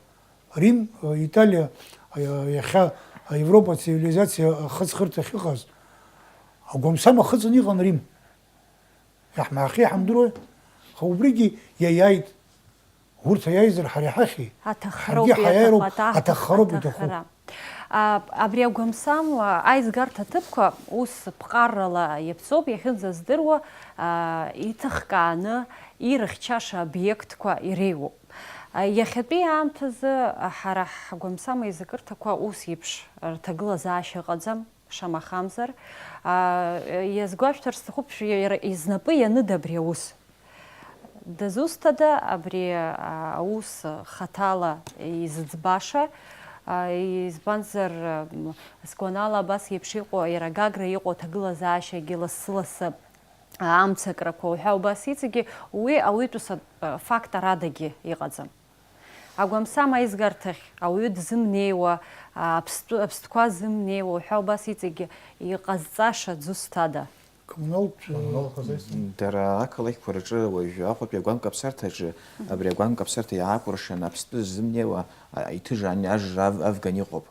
Рим, э, Италиа, э, иахьа Европа цивилизациа ахыҵхырҭахь иҟаз, агәамсам ахыҵын иҟан Рим. Иаҳмаахьеи ҳамдыруеи? Аха убригьы иаиааит. Урҭ аиааизар ҳара иҳахьи? Аҭаххароуп ҳаргьы ҳаиааироуп, иаҭаху, аҭах-, аҭаххароуп иҭаху. Аҭаххара. А, абри агәамсам, а, аизгарҭа ҭыԥқәа ус ԥҟаррала иаԥҵоуп, иахьынӡаздыруа, а, иҭыхкааны ирыхьчаша обиектқәа иреиуоуп. А, иахьатәи аамҭазы, а, ҳара ҳгәамсам аизакырҭақәа ус еиԥш рҭагылазаашьа ыҟаӡам. Шамахамзар, а, иазгәашәҭар сҭахуп, шәи-, иара изнапы ианыда абри аус? Дызусҭада абри, а, аус хаҭала изыӡбаша? А, избанзар, м, сгәанала, абас еиԥш иҟоу, иара Гагра иҟоу аҭагылазаашьагьы лассы-лассы, а, амцакрақәа уҳәа убас иҵегьы уи ауаҩытәыҩса, а, фактор адагьы иҟаӡам. Агәамсам аизгарҭахь ауаҩы дзымнеиуа, аԥстәы-, аԥстәқәа зымнеиуа уҳәа убас иҵегьы иҟазҵаша дзусҭада? Коммуналтә, э, Коммунал хозяйство. Дара ақалақьқәа рҿы уажәы Аҟәатәи агәамкаԥсарҭаҿы, абри агәамкаԥсарҭа иаакәыршан Аԥстәы ззымнеиуа, а, иҭыжаан ажра ав-, авган иҟоуп.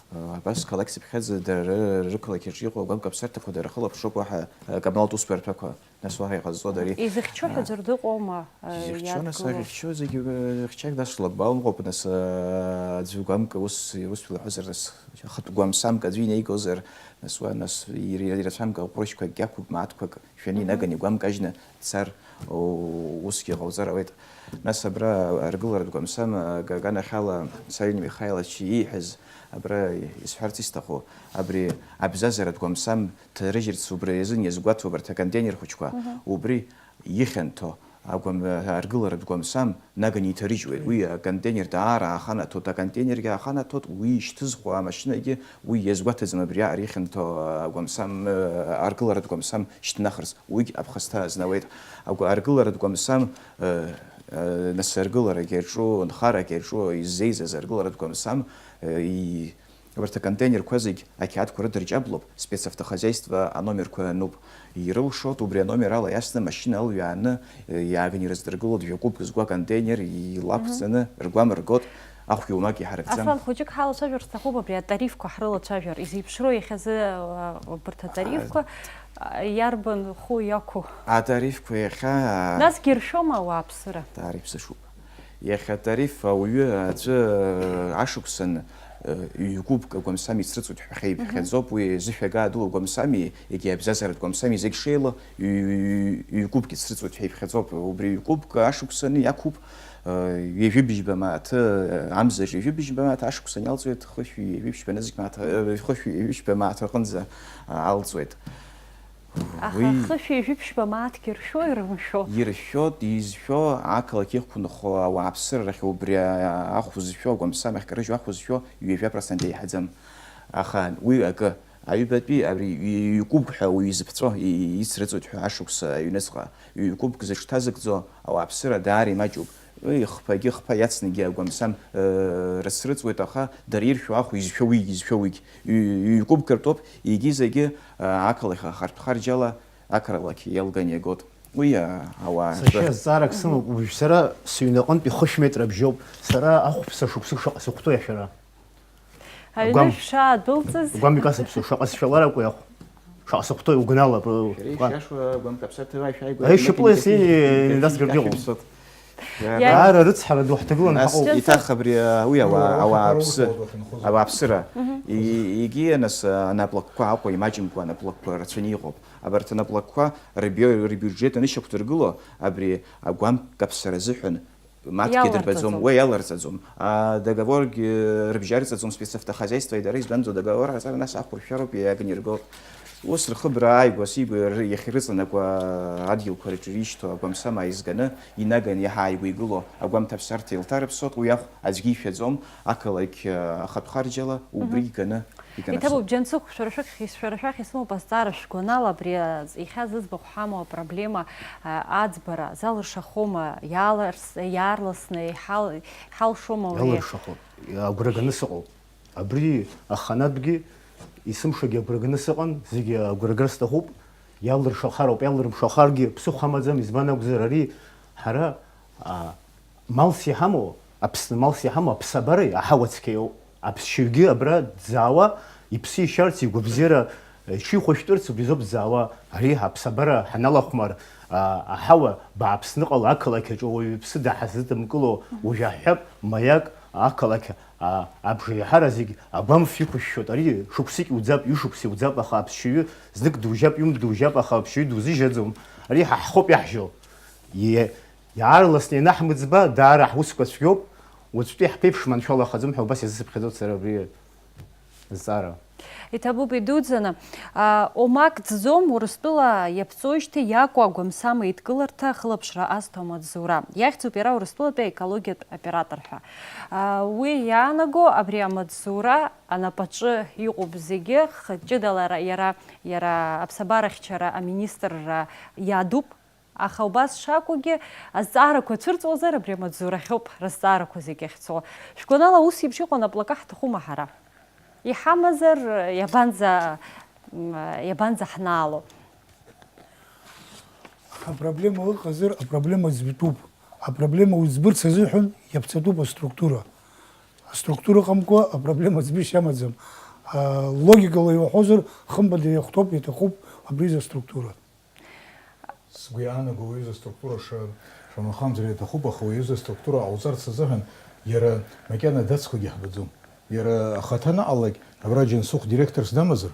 Э, абас қалақь сыԥхьаӡа дара ры-, рықалақь аҿы иҟоу агәамкаԥсарҭақәа дара рхылаԥшроуп уаҳа, э, коммуналтә усбарҭақәа. Нас уаҳа иҟазҵода ари? Изыхьчо ҳәа А, ӡәыр дыҟоума, э, изыхьчо, нас, иадгыло? Изыхьчо зегьы, э, хьчак, нас шлагбаумҟоуп, нас, э, аӡәы гәамка ус, иусшәа лҳәозар, нас, хатә гәамсамк аӡәы инеигозар, нас уа, нас ир-, ирацәамга ҟәрышьқәак иақәуп, мааҭқәак шәаны инаганы игәамкажьны дцар, о, усгьы ҟауҵар ауеит. Нас абра аргыларатә гәамсам, а, га-, аганахьала Савин Михайлович ииҳәаз, абра исҳәарц исҭаху, абри абзазаратә гәамсам ҭарыжьырц убра иазын иазгәаҭоуп арҭ аконтейнер хәыҷқәа, Мгм. убри ихьанҭо агәам-, аргыларатә гәамсам наганы иҭарыжьуеит. Уи аконтейнер даара ааханаҭоит, аконтейнергьы ааханаҭоит, уи ишьҭызхуа амашьынагьы уи иазгәаҭаӡам абри аҟара ихьанҭо агәамсам, э, аргыларатә гәамсам шьҭнахырц, уигь аԥхасҭа азнауеит. Агәа-, аргыларатә гәамсам, э, э, нас аргыларагь иаҿу, нхарак иаҿу, иззеизаз аргыларатә гәамсам, э, и-, Абарҭ аконтейнерқәа зегь ақьаадқәа рыдырҷаблоуп, спецавтохозяйство аномерқәа ануп. Ирылшоит, убри аномер ала иасны амашьына алҩааны, э, иааганы ирыздыргылоит, жәа-кәыпк згәы аконтейнер илақәҵаны Мгм. ргәам ргоит, ахә иумак иҳаракӡам. Аслан, хәыҷык ҳалацәажәар сҭахуп абри атарифқәа ҳрылацәажәар. Изеиԥшроу иахьазы, э, убарҭ атарифқәа, э, иарбан хәы иақәу? Атарифқәа иахьа, а, Насгьы иршәома ауааԥсыра? Тариф сышуп. Иахьа атариф ауаҩы аӡәы ашықәсан, э, ҩ-кубк агәамсам ицрыҵуеит ҳәа Мгм. ҳәа иԥхьаӡоуп, уи зышәага адуу агәамсами, егьи абзазаратә гәамсами зегь шеила ҩ-, ҩ-, ҩ-кубк ицрыҵуеит ҳәа иԥхьаӡоуп. Убри ҩ-кубк ашықәсаны иақәуп, э, ҩажәи быжьба мааҭы, э, амзаҿ ҩажәи быжьба мааҭ ашықәсан иалҵуеит, хышә ҩажәи ԥшьба нызқь мааҭ, э, хышә ҩажәи ԥшьба мааҭ рҟынӡа, э, алҵуеит. Аха Уи хышә ҩажәи ԥшьба мааҭгьы иршәо, ирымшәо? Иршәо, изшәо, ақалақь иқәынхо ауааԥсыра рахь убри ахә зшәо, агәамсам ахькарыжьуа ахә зшәо ҩажәа процент еиҳаӡам. Аха уи акы, аҩбатәи абри ҩ-, ҩ-кубк ҳәа уаҩы изыԥҵәо, и-, ицрыҵуеит ҳәа ашықәса аҩныҵҟа, ҩ-кубк зыҽҭазыгӡо ауааԥсыра даара имаҷуп. Уи хԥагьы хԥа иацныгьы агәамсам, э, рыцрыҵуеит, аха дара иршәо ахә изшәо уигь, изшәо уигь. Ҩ-, ҩ-кубк ртәоуп, егьи зегьы, э, ақалақь ахартә харџьала ақалақь иалган иагоит. Уи, э, ауаа Сашьа, ртәы. Зҵаарак сымоуп, уажә сара сыҩнаҟынтәи хышә метра бжьоуп. Сара ахәԥса шықәсык шаҟа сыхәҭоу иашәара? Аҩны Агәам-, шәшаадәылҵыз? Агәам икасыԥсо, шаҟа сшәаларак уи ахә. Шаҟа сыхәҭоу, угәанала, б-, Шәара б-, ишәашоу агәамк аԥсарҭа ишәааигәа Аи, шьапыла иасны, индас гыргьыҟоуп. Иа- Даара рыцҳара ду ҳҭагылан Нас ҳаҟоуп. Еиҭах абри, а, уи ауаа, Уаа, ауаа уаха аԥсы-, рухәа уахьынхоз ауаа аԥсыра. Мгм. И-, егьи, нас, а, анаплакқәа Аҟәа имаҷымкәа анаплакқәа рацәаны иҟоуп. Абарҭ анаплакқәа рбиу-, рбиуџьет анышьақәдыргыло, абри агәамк аԥсара азыҳәан мааҭгьы дырбаӡом, Иаларҵаӡом. Уи иаларҵаӡом. Адоговоргьы рыбжьарҵаӡом спецавтохозяйствои дареи, избанзар, адоговор аҵара нас ахәыршәароуп, иаганы ирго. Ус рхыбра ааигәа-сигәа р-, иахьрыҵанакуа адгьылқәа рҿы ишьҭоу агәамсам ааизганы, инаганы иаҳа ааигәа игылоу агәамҭаԥсарҭа илҭарыԥсоит, уи ахә аӡәгьы ишәаӡом, ақалақь, а, ахатә харџьала убри Мгм. иганы Иҭабуп, Џьансыхә, шәара шәахь, шәара шәахь исымоуп азҵаара шәгәанала, абри аҵ-, иахьа зыӡбахә ҳамоу апроблема, а, аӡбара залыршахома, иаалырс-, иаарласны иҳал-, иҳалшома уи? Иалыршахоит. Агәра ганы сыҟоуп. Абри аханатәгьы, есымшагьы агәра ганы сыҟан, зегьы агәра гар сҭахуп. Иалыршахароуп, иалырмшахаргьы ԥсыхәа амаӡам, избан акәзар, ари ҳара, а, малс иҳамоу, Аԥсны малс иҳамоу аԥсабареи аҳауа цқьеи ауп. Аԥсшьаҩгьы абра дзаауа, иԥсы ишьарц, игәабзиара, э, иҽихәышәтәырц убри азоуп дзаауа. Ари аԥсабара ҳаналахәмар, а, аҳауа бааԥсныҟала ақалақь аҿы уаҩы иԥсы даҳазыдымкыло, уажә аҳәҳәап, маиак ақалақь, а, абжеиҳара зегь агәамф иқәышәшәоит. Ари шықәсык иуӡап, ҩышықәса иуӡап, аха аԥсшьаҩы знык дужьап, ҩымз дужьап, аха аԥсшьаҩы дузыжьаӡом. Ари ҳа ҳхоуп иаҳжьо. Е-, Иаарласны ианаҳмыӡба, даара ҳусқәа цәгьоуп, уаҵәтәи ҳԥеиԥш маншәалахаӡом ҳәа убас иазысыԥхьаӡоит сара абри азҵаара. Иҭабуп идуӡӡаны. А, омак ӡӡом Урыстәыла иаԥҵоижьҭеи иакәу агәамсам еидкыларҭа ахылаԥшра азҭо амаҵзура. Иахьӡуп иара Урыстәылатәи аекологиатә оператор ҳәа. А, уи иаанаго абри амаҵзура анапаҿы иҟоуп зегьы, х-, ҷыдала ара-, иара, иара аԥсабарахьчара аминистрра иадуп. Аха убас шакәугьы, азҵаарақәа цәырҵуазар, абри амаҵзурахьоуп рызҵаарақәа зегьы ахьцо. Шәгәанала, ус еиԥш иҟоу анаплакы ҳҭахума ҳара? Иҳамазар, иабанӡа-, м, иабанӡаҳнаало? Апроблема ыҟазар, апроблема ӡбатәуп. Апроблема уӡбырц азыҳәан иаԥҵатәуп аструктура. Аструктура ыҟамкәа апроблема ӡбышьа амаӡам. А, логикала иуҳәозар, хымԥада иахәҭоуп, иаҭахуп абри изы аструктура. Сгәы иаанаго уаҩыза структура ша-, шамахамзар иаҭахуп, аха уаҩыза структура ҟауҵарц азыҳәан иара макьана дацқәагьы ҳбаӡом. Иара ахаҭа анаҟалалак, абра Џьансыхә директорс дамазар?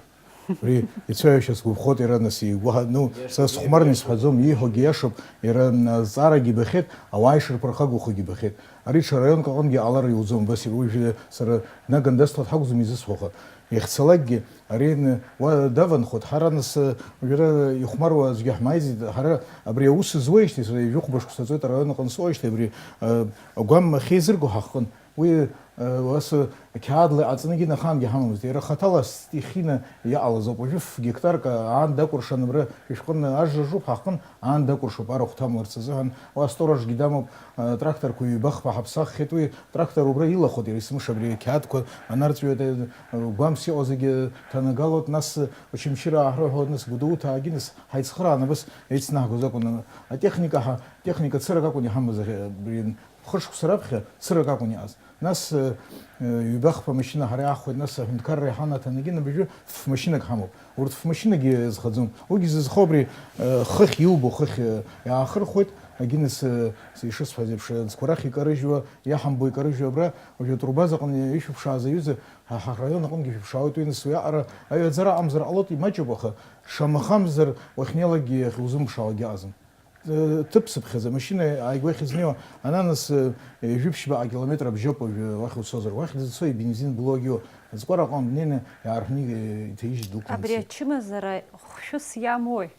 Ари ицәажәашьа сгәаԥхоит, иара нас игәаҳа-, ну, са сыхәмарны исҳәаӡом, ииҳәогьы иашоуп, иара, м, азҵаарагьы ибахьеит, ауаа ишырԥырхагахогьы ибахьеит. Ари ҽа раионк аҟынгьы ҟалар иуӡом, убас иуажәы сара наган дасҭоит ҳакәӡам изысҳәо, аха иахьцалакгьы ари н-, уа даванхоит. Ҳара нас, э, уажәы ихәмаруа аӡәгьы ҳмааиӡеит. Ҳара абри аус зуеижьҭеи, сара ҩажәи хәба шықәса ҵуеит араион аҟны сыҟоижьҭеи, абри, э, агәам ахьеизырго ҳахҟын. Уи, э, ас, э, қьаадла иҟаҵаны егьи ахаангьы ҳамамызт. Иара хаҭала стихийно иҟалаз ауп. Уажәы ф-, гектарк аан дакәыршан абра шәышәҟәы ажра жуп ҳахҟын, аан дакәыршоуп арахә ҭамларц азыҳәан. Уа сторожгьы дамоуп, э, тракторқәа ҩба-хԥа ҳаԥсаххьеит. Уи трактор убра илахәуеит, иара есымша абри ақьаадқәа анарҵәиуеит, э, гәамс иҟоу зегьы ҭанагалоит, нас, э, Очамчыра ааҳрыҳәоит, нас Гәдоуҭаагьы, нас ҳаицхырааны абас еицнаҳгоз акәын. Атехника ҳа-, техника цырак акәын иҳамаз, э, абри Хышықәса раԥхьа цырак акәын иҟаз. Нас, э, э, ҩба-хԥа машьына ҳара иаҳхәеит, нас аҳәынҭқарра иҳанаҭан, егьи абыржәы ф-машьынак ҳамоуп. Урҭ ф-машьынакгьы зхаӡом. Уигьы зызхо абри, э, хыхь иубо, хыхь, э, иаахырхәоит, егьи нас, э, ишысҳәаз еиԥш, аӡқәа рахь икарыжьуа, иаҳамбо икарыжьуа абра, уажәы атурбаза аҟны ишәыԥшааз аҩыза, ҳа, ҳарраион аҟынгьы шәыԥшаауеит, уи нас уиаҟара аҩаӡара амзар ҟалоит, имаҷуп, аха шамахамзар уахьнеилакгьы иахьузымԥшаауагьы ыҟаӡам. Э, ҭыԥ сыԥхьаӡа, амашьына ааигәа иахьызнеиуа, ананас, э, жәиԥшьбаҟа километр абжьоуп уажәы уахь уцозар, уахь дызцои, бензин блогио, аҵкәара аҟны днеины иаарҳәны, э, иҭаижьит дылкны. Абри дцеит. Ачымазара хәшәыс иамои?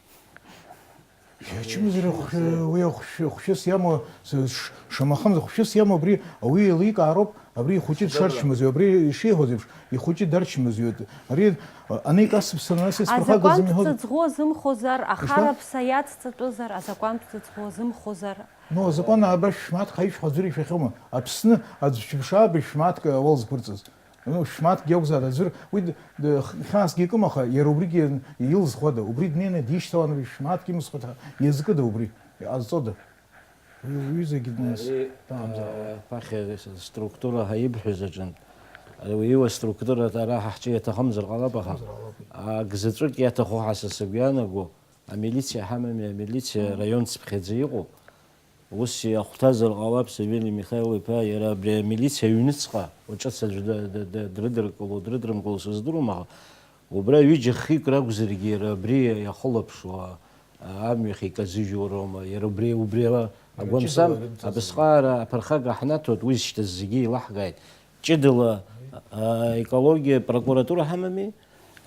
Ачымазара хә-, уи ахәшә-, хәшәыс иамоу, с-, ш-, шамахамзар хәшәыс иамоу абри ауаҩы еиликаароуп, абри ихәыҷы дшарчмазаҩу, абри ишиҳәоз еиԥш, ихәыҷы дарчмазаҩуеит. Ари, а, анеикасыԥсаны нас исԥырхагаз Азакәантә имҳәоз. Ҵыҵӷәы азымхозар, Ишԥа? Ахараԥса иацҵатәызар, азакәантә ҵыҵӷәы азымхозар. Ну, азакәан абра шәмаҭ хаишәҳәо аӡәыр ишәахьоума? Аԥсны аӡә шәыԥшаа абри шәмаҭк ауал зқәырҵаз. Ну, шәмаҭкгьы акәзар, аӡәыр, уи д-, д-, х-, хьаасгьы икым, аха иара убригьы илызхуада? Убри днеины дишьҭалан, абри шәмаҭк имысхуеит ҳәа иазкыда убри? Иҟазҵода? Уи уҩызагьы днес, Ари, даамзар. Э, ԥахьа структура ҳәа ибҳәаз аҿынтә, ари уи иуа структура ара ҳа ҳҿы иаҭахымзар ҟалап, аха Иаҭахымзар ҟалап. Ак заҵәык иаҭаху ҳәа са сыгәы иаанаго, амилициа ҳамами, амилициа Мм. Раион цыԥхьаӡа иҟоуп. Ус иахәҭазар ҟалап, Савели Михаил-иԥа, иара абри амилициа аҩныҵҟа, уаҿыц аӡә д-, д-, д-, дрыдыркыло, дрыдрымкыло сыздыруам, аха убра ҩыџьа-хҩык ракәзаргьы, иара абри иахылаԥшуа, амҩахь иказыжьуа роума, иара убри, убри ала, Иара агәамсам, ҷыдала ирымҵаӡо. Абасҟаара аԥырхага ҳнаҭоит, уи зшьҭаз зегьы еилаҳкааит. Ҷыдала, а, аекологиа прокуратура ҳамами?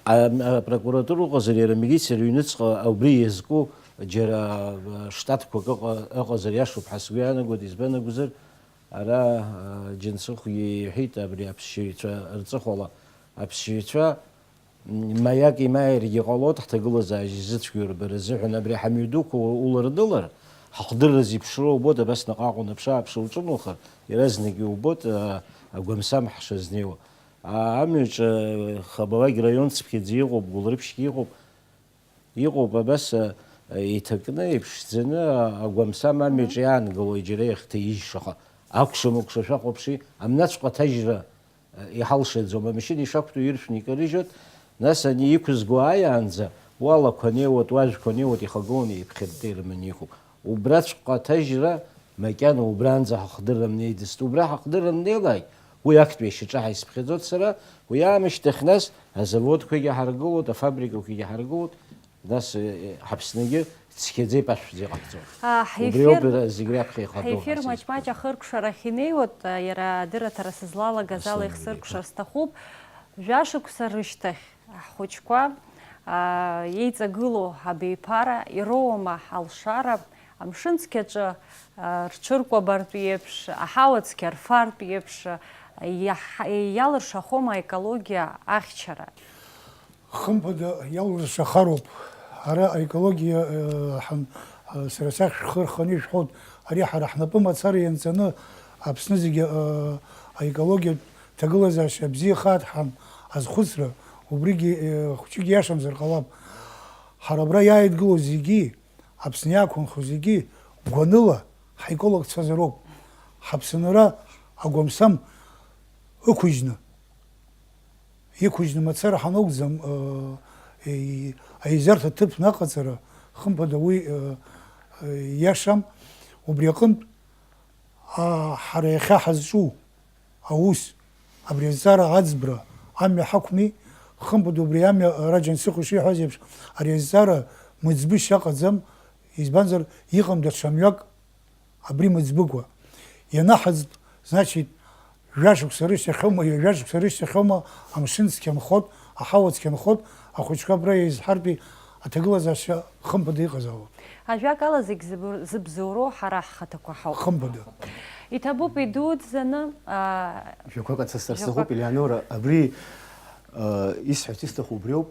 А, апрокуратура ыҟазар, иара амилициа рыҩныҵҟа убри иазку џьара, а, штатқәак ыҟа-, ыҟазар иашоуп ҳәа сгәы иаанагоит, избан акәзар, ара, а, Џьансыхә иҳәеит абри аԥсшьаҩцәа рҵыхәала. Аԥсшьаҩцәа, м, маиак имааиргьы ҟалоит, ҳҭагылазаашьа зыцәгьоу рбара азыҳәан абри ҳамҩадуқәа уларнылар, ҳахдырра зеиԥшроу убоит, абас наҟ-ааҟ унаԥшы-ааԥшы уҿынухыр, иаразнак иубоит, а, агәамсам ҳшазнеиуа. А, амҩаҿы, Хабалагь раион цыԥхьаӡа иҟоуп, Гәылрыԥшьгьы иҟоуп. Иҟоуп абас, а, иҭакны, иԥшӡаны, а, агәамсам амҩаҿы иаангыло, џьара иахьҭаижьша, аха акәша-мыкәша шәахәаԥши, амнаҵәҟьа аҭажьра, а, иҳалшаӡом. Амашьына ишақәтәоу иршәны икарыжьуеит, нас ани иқәызго ааиаанӡа, уалақәа неиуеит, уажәқәа неиуеит, ихагыланы еиԥхьыртта ирыманы иҟоуп. Убраҵәҟьа аҭажьра макьана убранӡа ҳахдырра мнеидызт. Убра ҳахдырра мнеилааит, уи актәи ашьаҿа ҳаисԥхьаӡоит сара, уи аамышьҭахь нас азаводқәагьы ҳаргылоит, афабрикақәагьы ҳаргылоит, нас, э, э, ҳаԥсныгьы цқьаӡа ипашәӡа иҟаҳҵоит. А, Убри ҳефир, ауп, э, зегь раԥхьа ихадоу ҳефир ҳәа маҷ-маҷ сеиԥш. Ахыркәшарахь инеиуеит, а, иара адырраҭара сызлалагаз ала Аслан ихсыркәшар Ириԥа. Сҭахуп. Жәашықәса рышьҭахь Ҳхәыҷқәа, аа, еиҵагылоу абиԥара, ироуама алшара, амшын цқьаҿы, аа, рҽыркәабартә еиԥш, аҳауа цқьа рфартә еиԥш, иаҳ-, иалыршахома аекологиа ахьчара? Хымԥада, иалыршахароуп. Ара аекологиа, э, ҳан-, э, сара сахь шәхы рханы ишәҳәоит. Ари ҳара ҳнапы мацара ианҵаны, Аԥсны зегьы, э, аекологиатә ҭагылазаашьа бзиахааит ҳәа азхәыцра, убригьы, э, хәҷык иашамзар ҟалап. Ҳара абра иааидгылоу зегьы, Аԥсны иаақәынхо зегьы гәаныла ҳаекологцәазароуп. Ҳаԥсынра агәамсам ықәыжьны, иқәыжьны мацара ҳанакәӡам, э, и-, аизарҭа ҭыԥ наҟаҵара, хымԥада уи, э, э, иашам. Убри аҟынтә, а, ҳара иахьа ҳазҿу аус, абри азҵаара аӡбра амҩа ҳақәми, хымԥада убри амҩа, Раџьан Сыхәа ишиҳәаз еиԥш, ари азҵаара мыӡбышьа ыҟаӡам, избанзар, иҟам даҽа мҩак абри мыӡбыкәа. Ианаҳаӡтә, значит, жәашықәса рышьҭахьоума, ҩажәа шықәса рышьҭахьоума, амшын цқьа нхот, аҳауа цқьа нхот, ахәыҷқәа абра еизҳартәи аҭагылазаашьа хымԥада иҟазаауеит. Ажәакала, зегь зыб-, зыбзоуроу ҳара ҳхаҭақәа ҳауп. Хымԥада. Иҭабуп идуӡӡаны, аа, Жәақәак ацасҵар сҭахуп, Елеонора, абри, э, исҳәарц исҭаху убриоуп.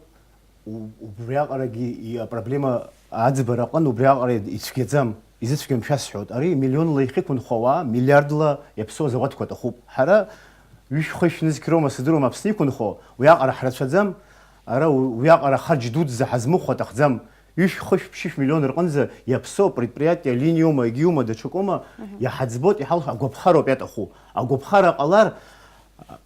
У-, убриаҟарагьы и-, апроблема аӡбара аҟын убриаҟара ицәгьаӡам, изыцәгьам шәасҳәоит. Ари миллионла ихьықәынхо ауаа, миллиардла иаԥсоу азауадқәа аҭахуп. Ҳара ҩышә-хышә нызқь роума сыздыруам Аԥсны иқәынхо, уиаҟара ҳрацәаӡам, ара у-, уиаҟара хаџь дуӡӡа ҳазмыхәо аҭахӡам. Ҩышә-хышә ԥшьышә миллион рҟынӡа иаԥсоу апредприятие линиоума, егьиума, даҽакоума, иҳаӡбоит, иҳалшо агәаԥхароуп иаҭаху. Агәаԥхара ҟалар,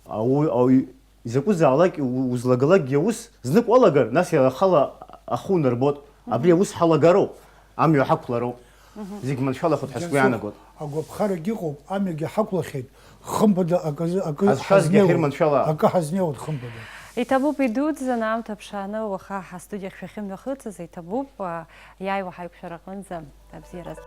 ауаҩ, ауаҩ изакәызаалак у-, узлагалакгьы аус, знык уалагар, нас иара ахала ахы унарбот. Абри аус ҳалагароуп, амҩа ҳақәлароуп. Зегь маншәалахоит ҳәа сгәы иаанагоит. Агәаԥхарагьы ыҟоуп, амҩагьы ҳақәлахьеит, хымԥада акы, акы Ҳазшазгьы ҳазнеиуеит. Ахьырманшәала. Акы ҳазнеиуеит хымԥада. Иҭабуп идуӡӡаны аамҭа ԥшааны уаха ҳастудиахь шәахьымҩахыҵыз, иҭабуп, а, иааиуа ҳаиқәшәара аҟынӡа абзиараз.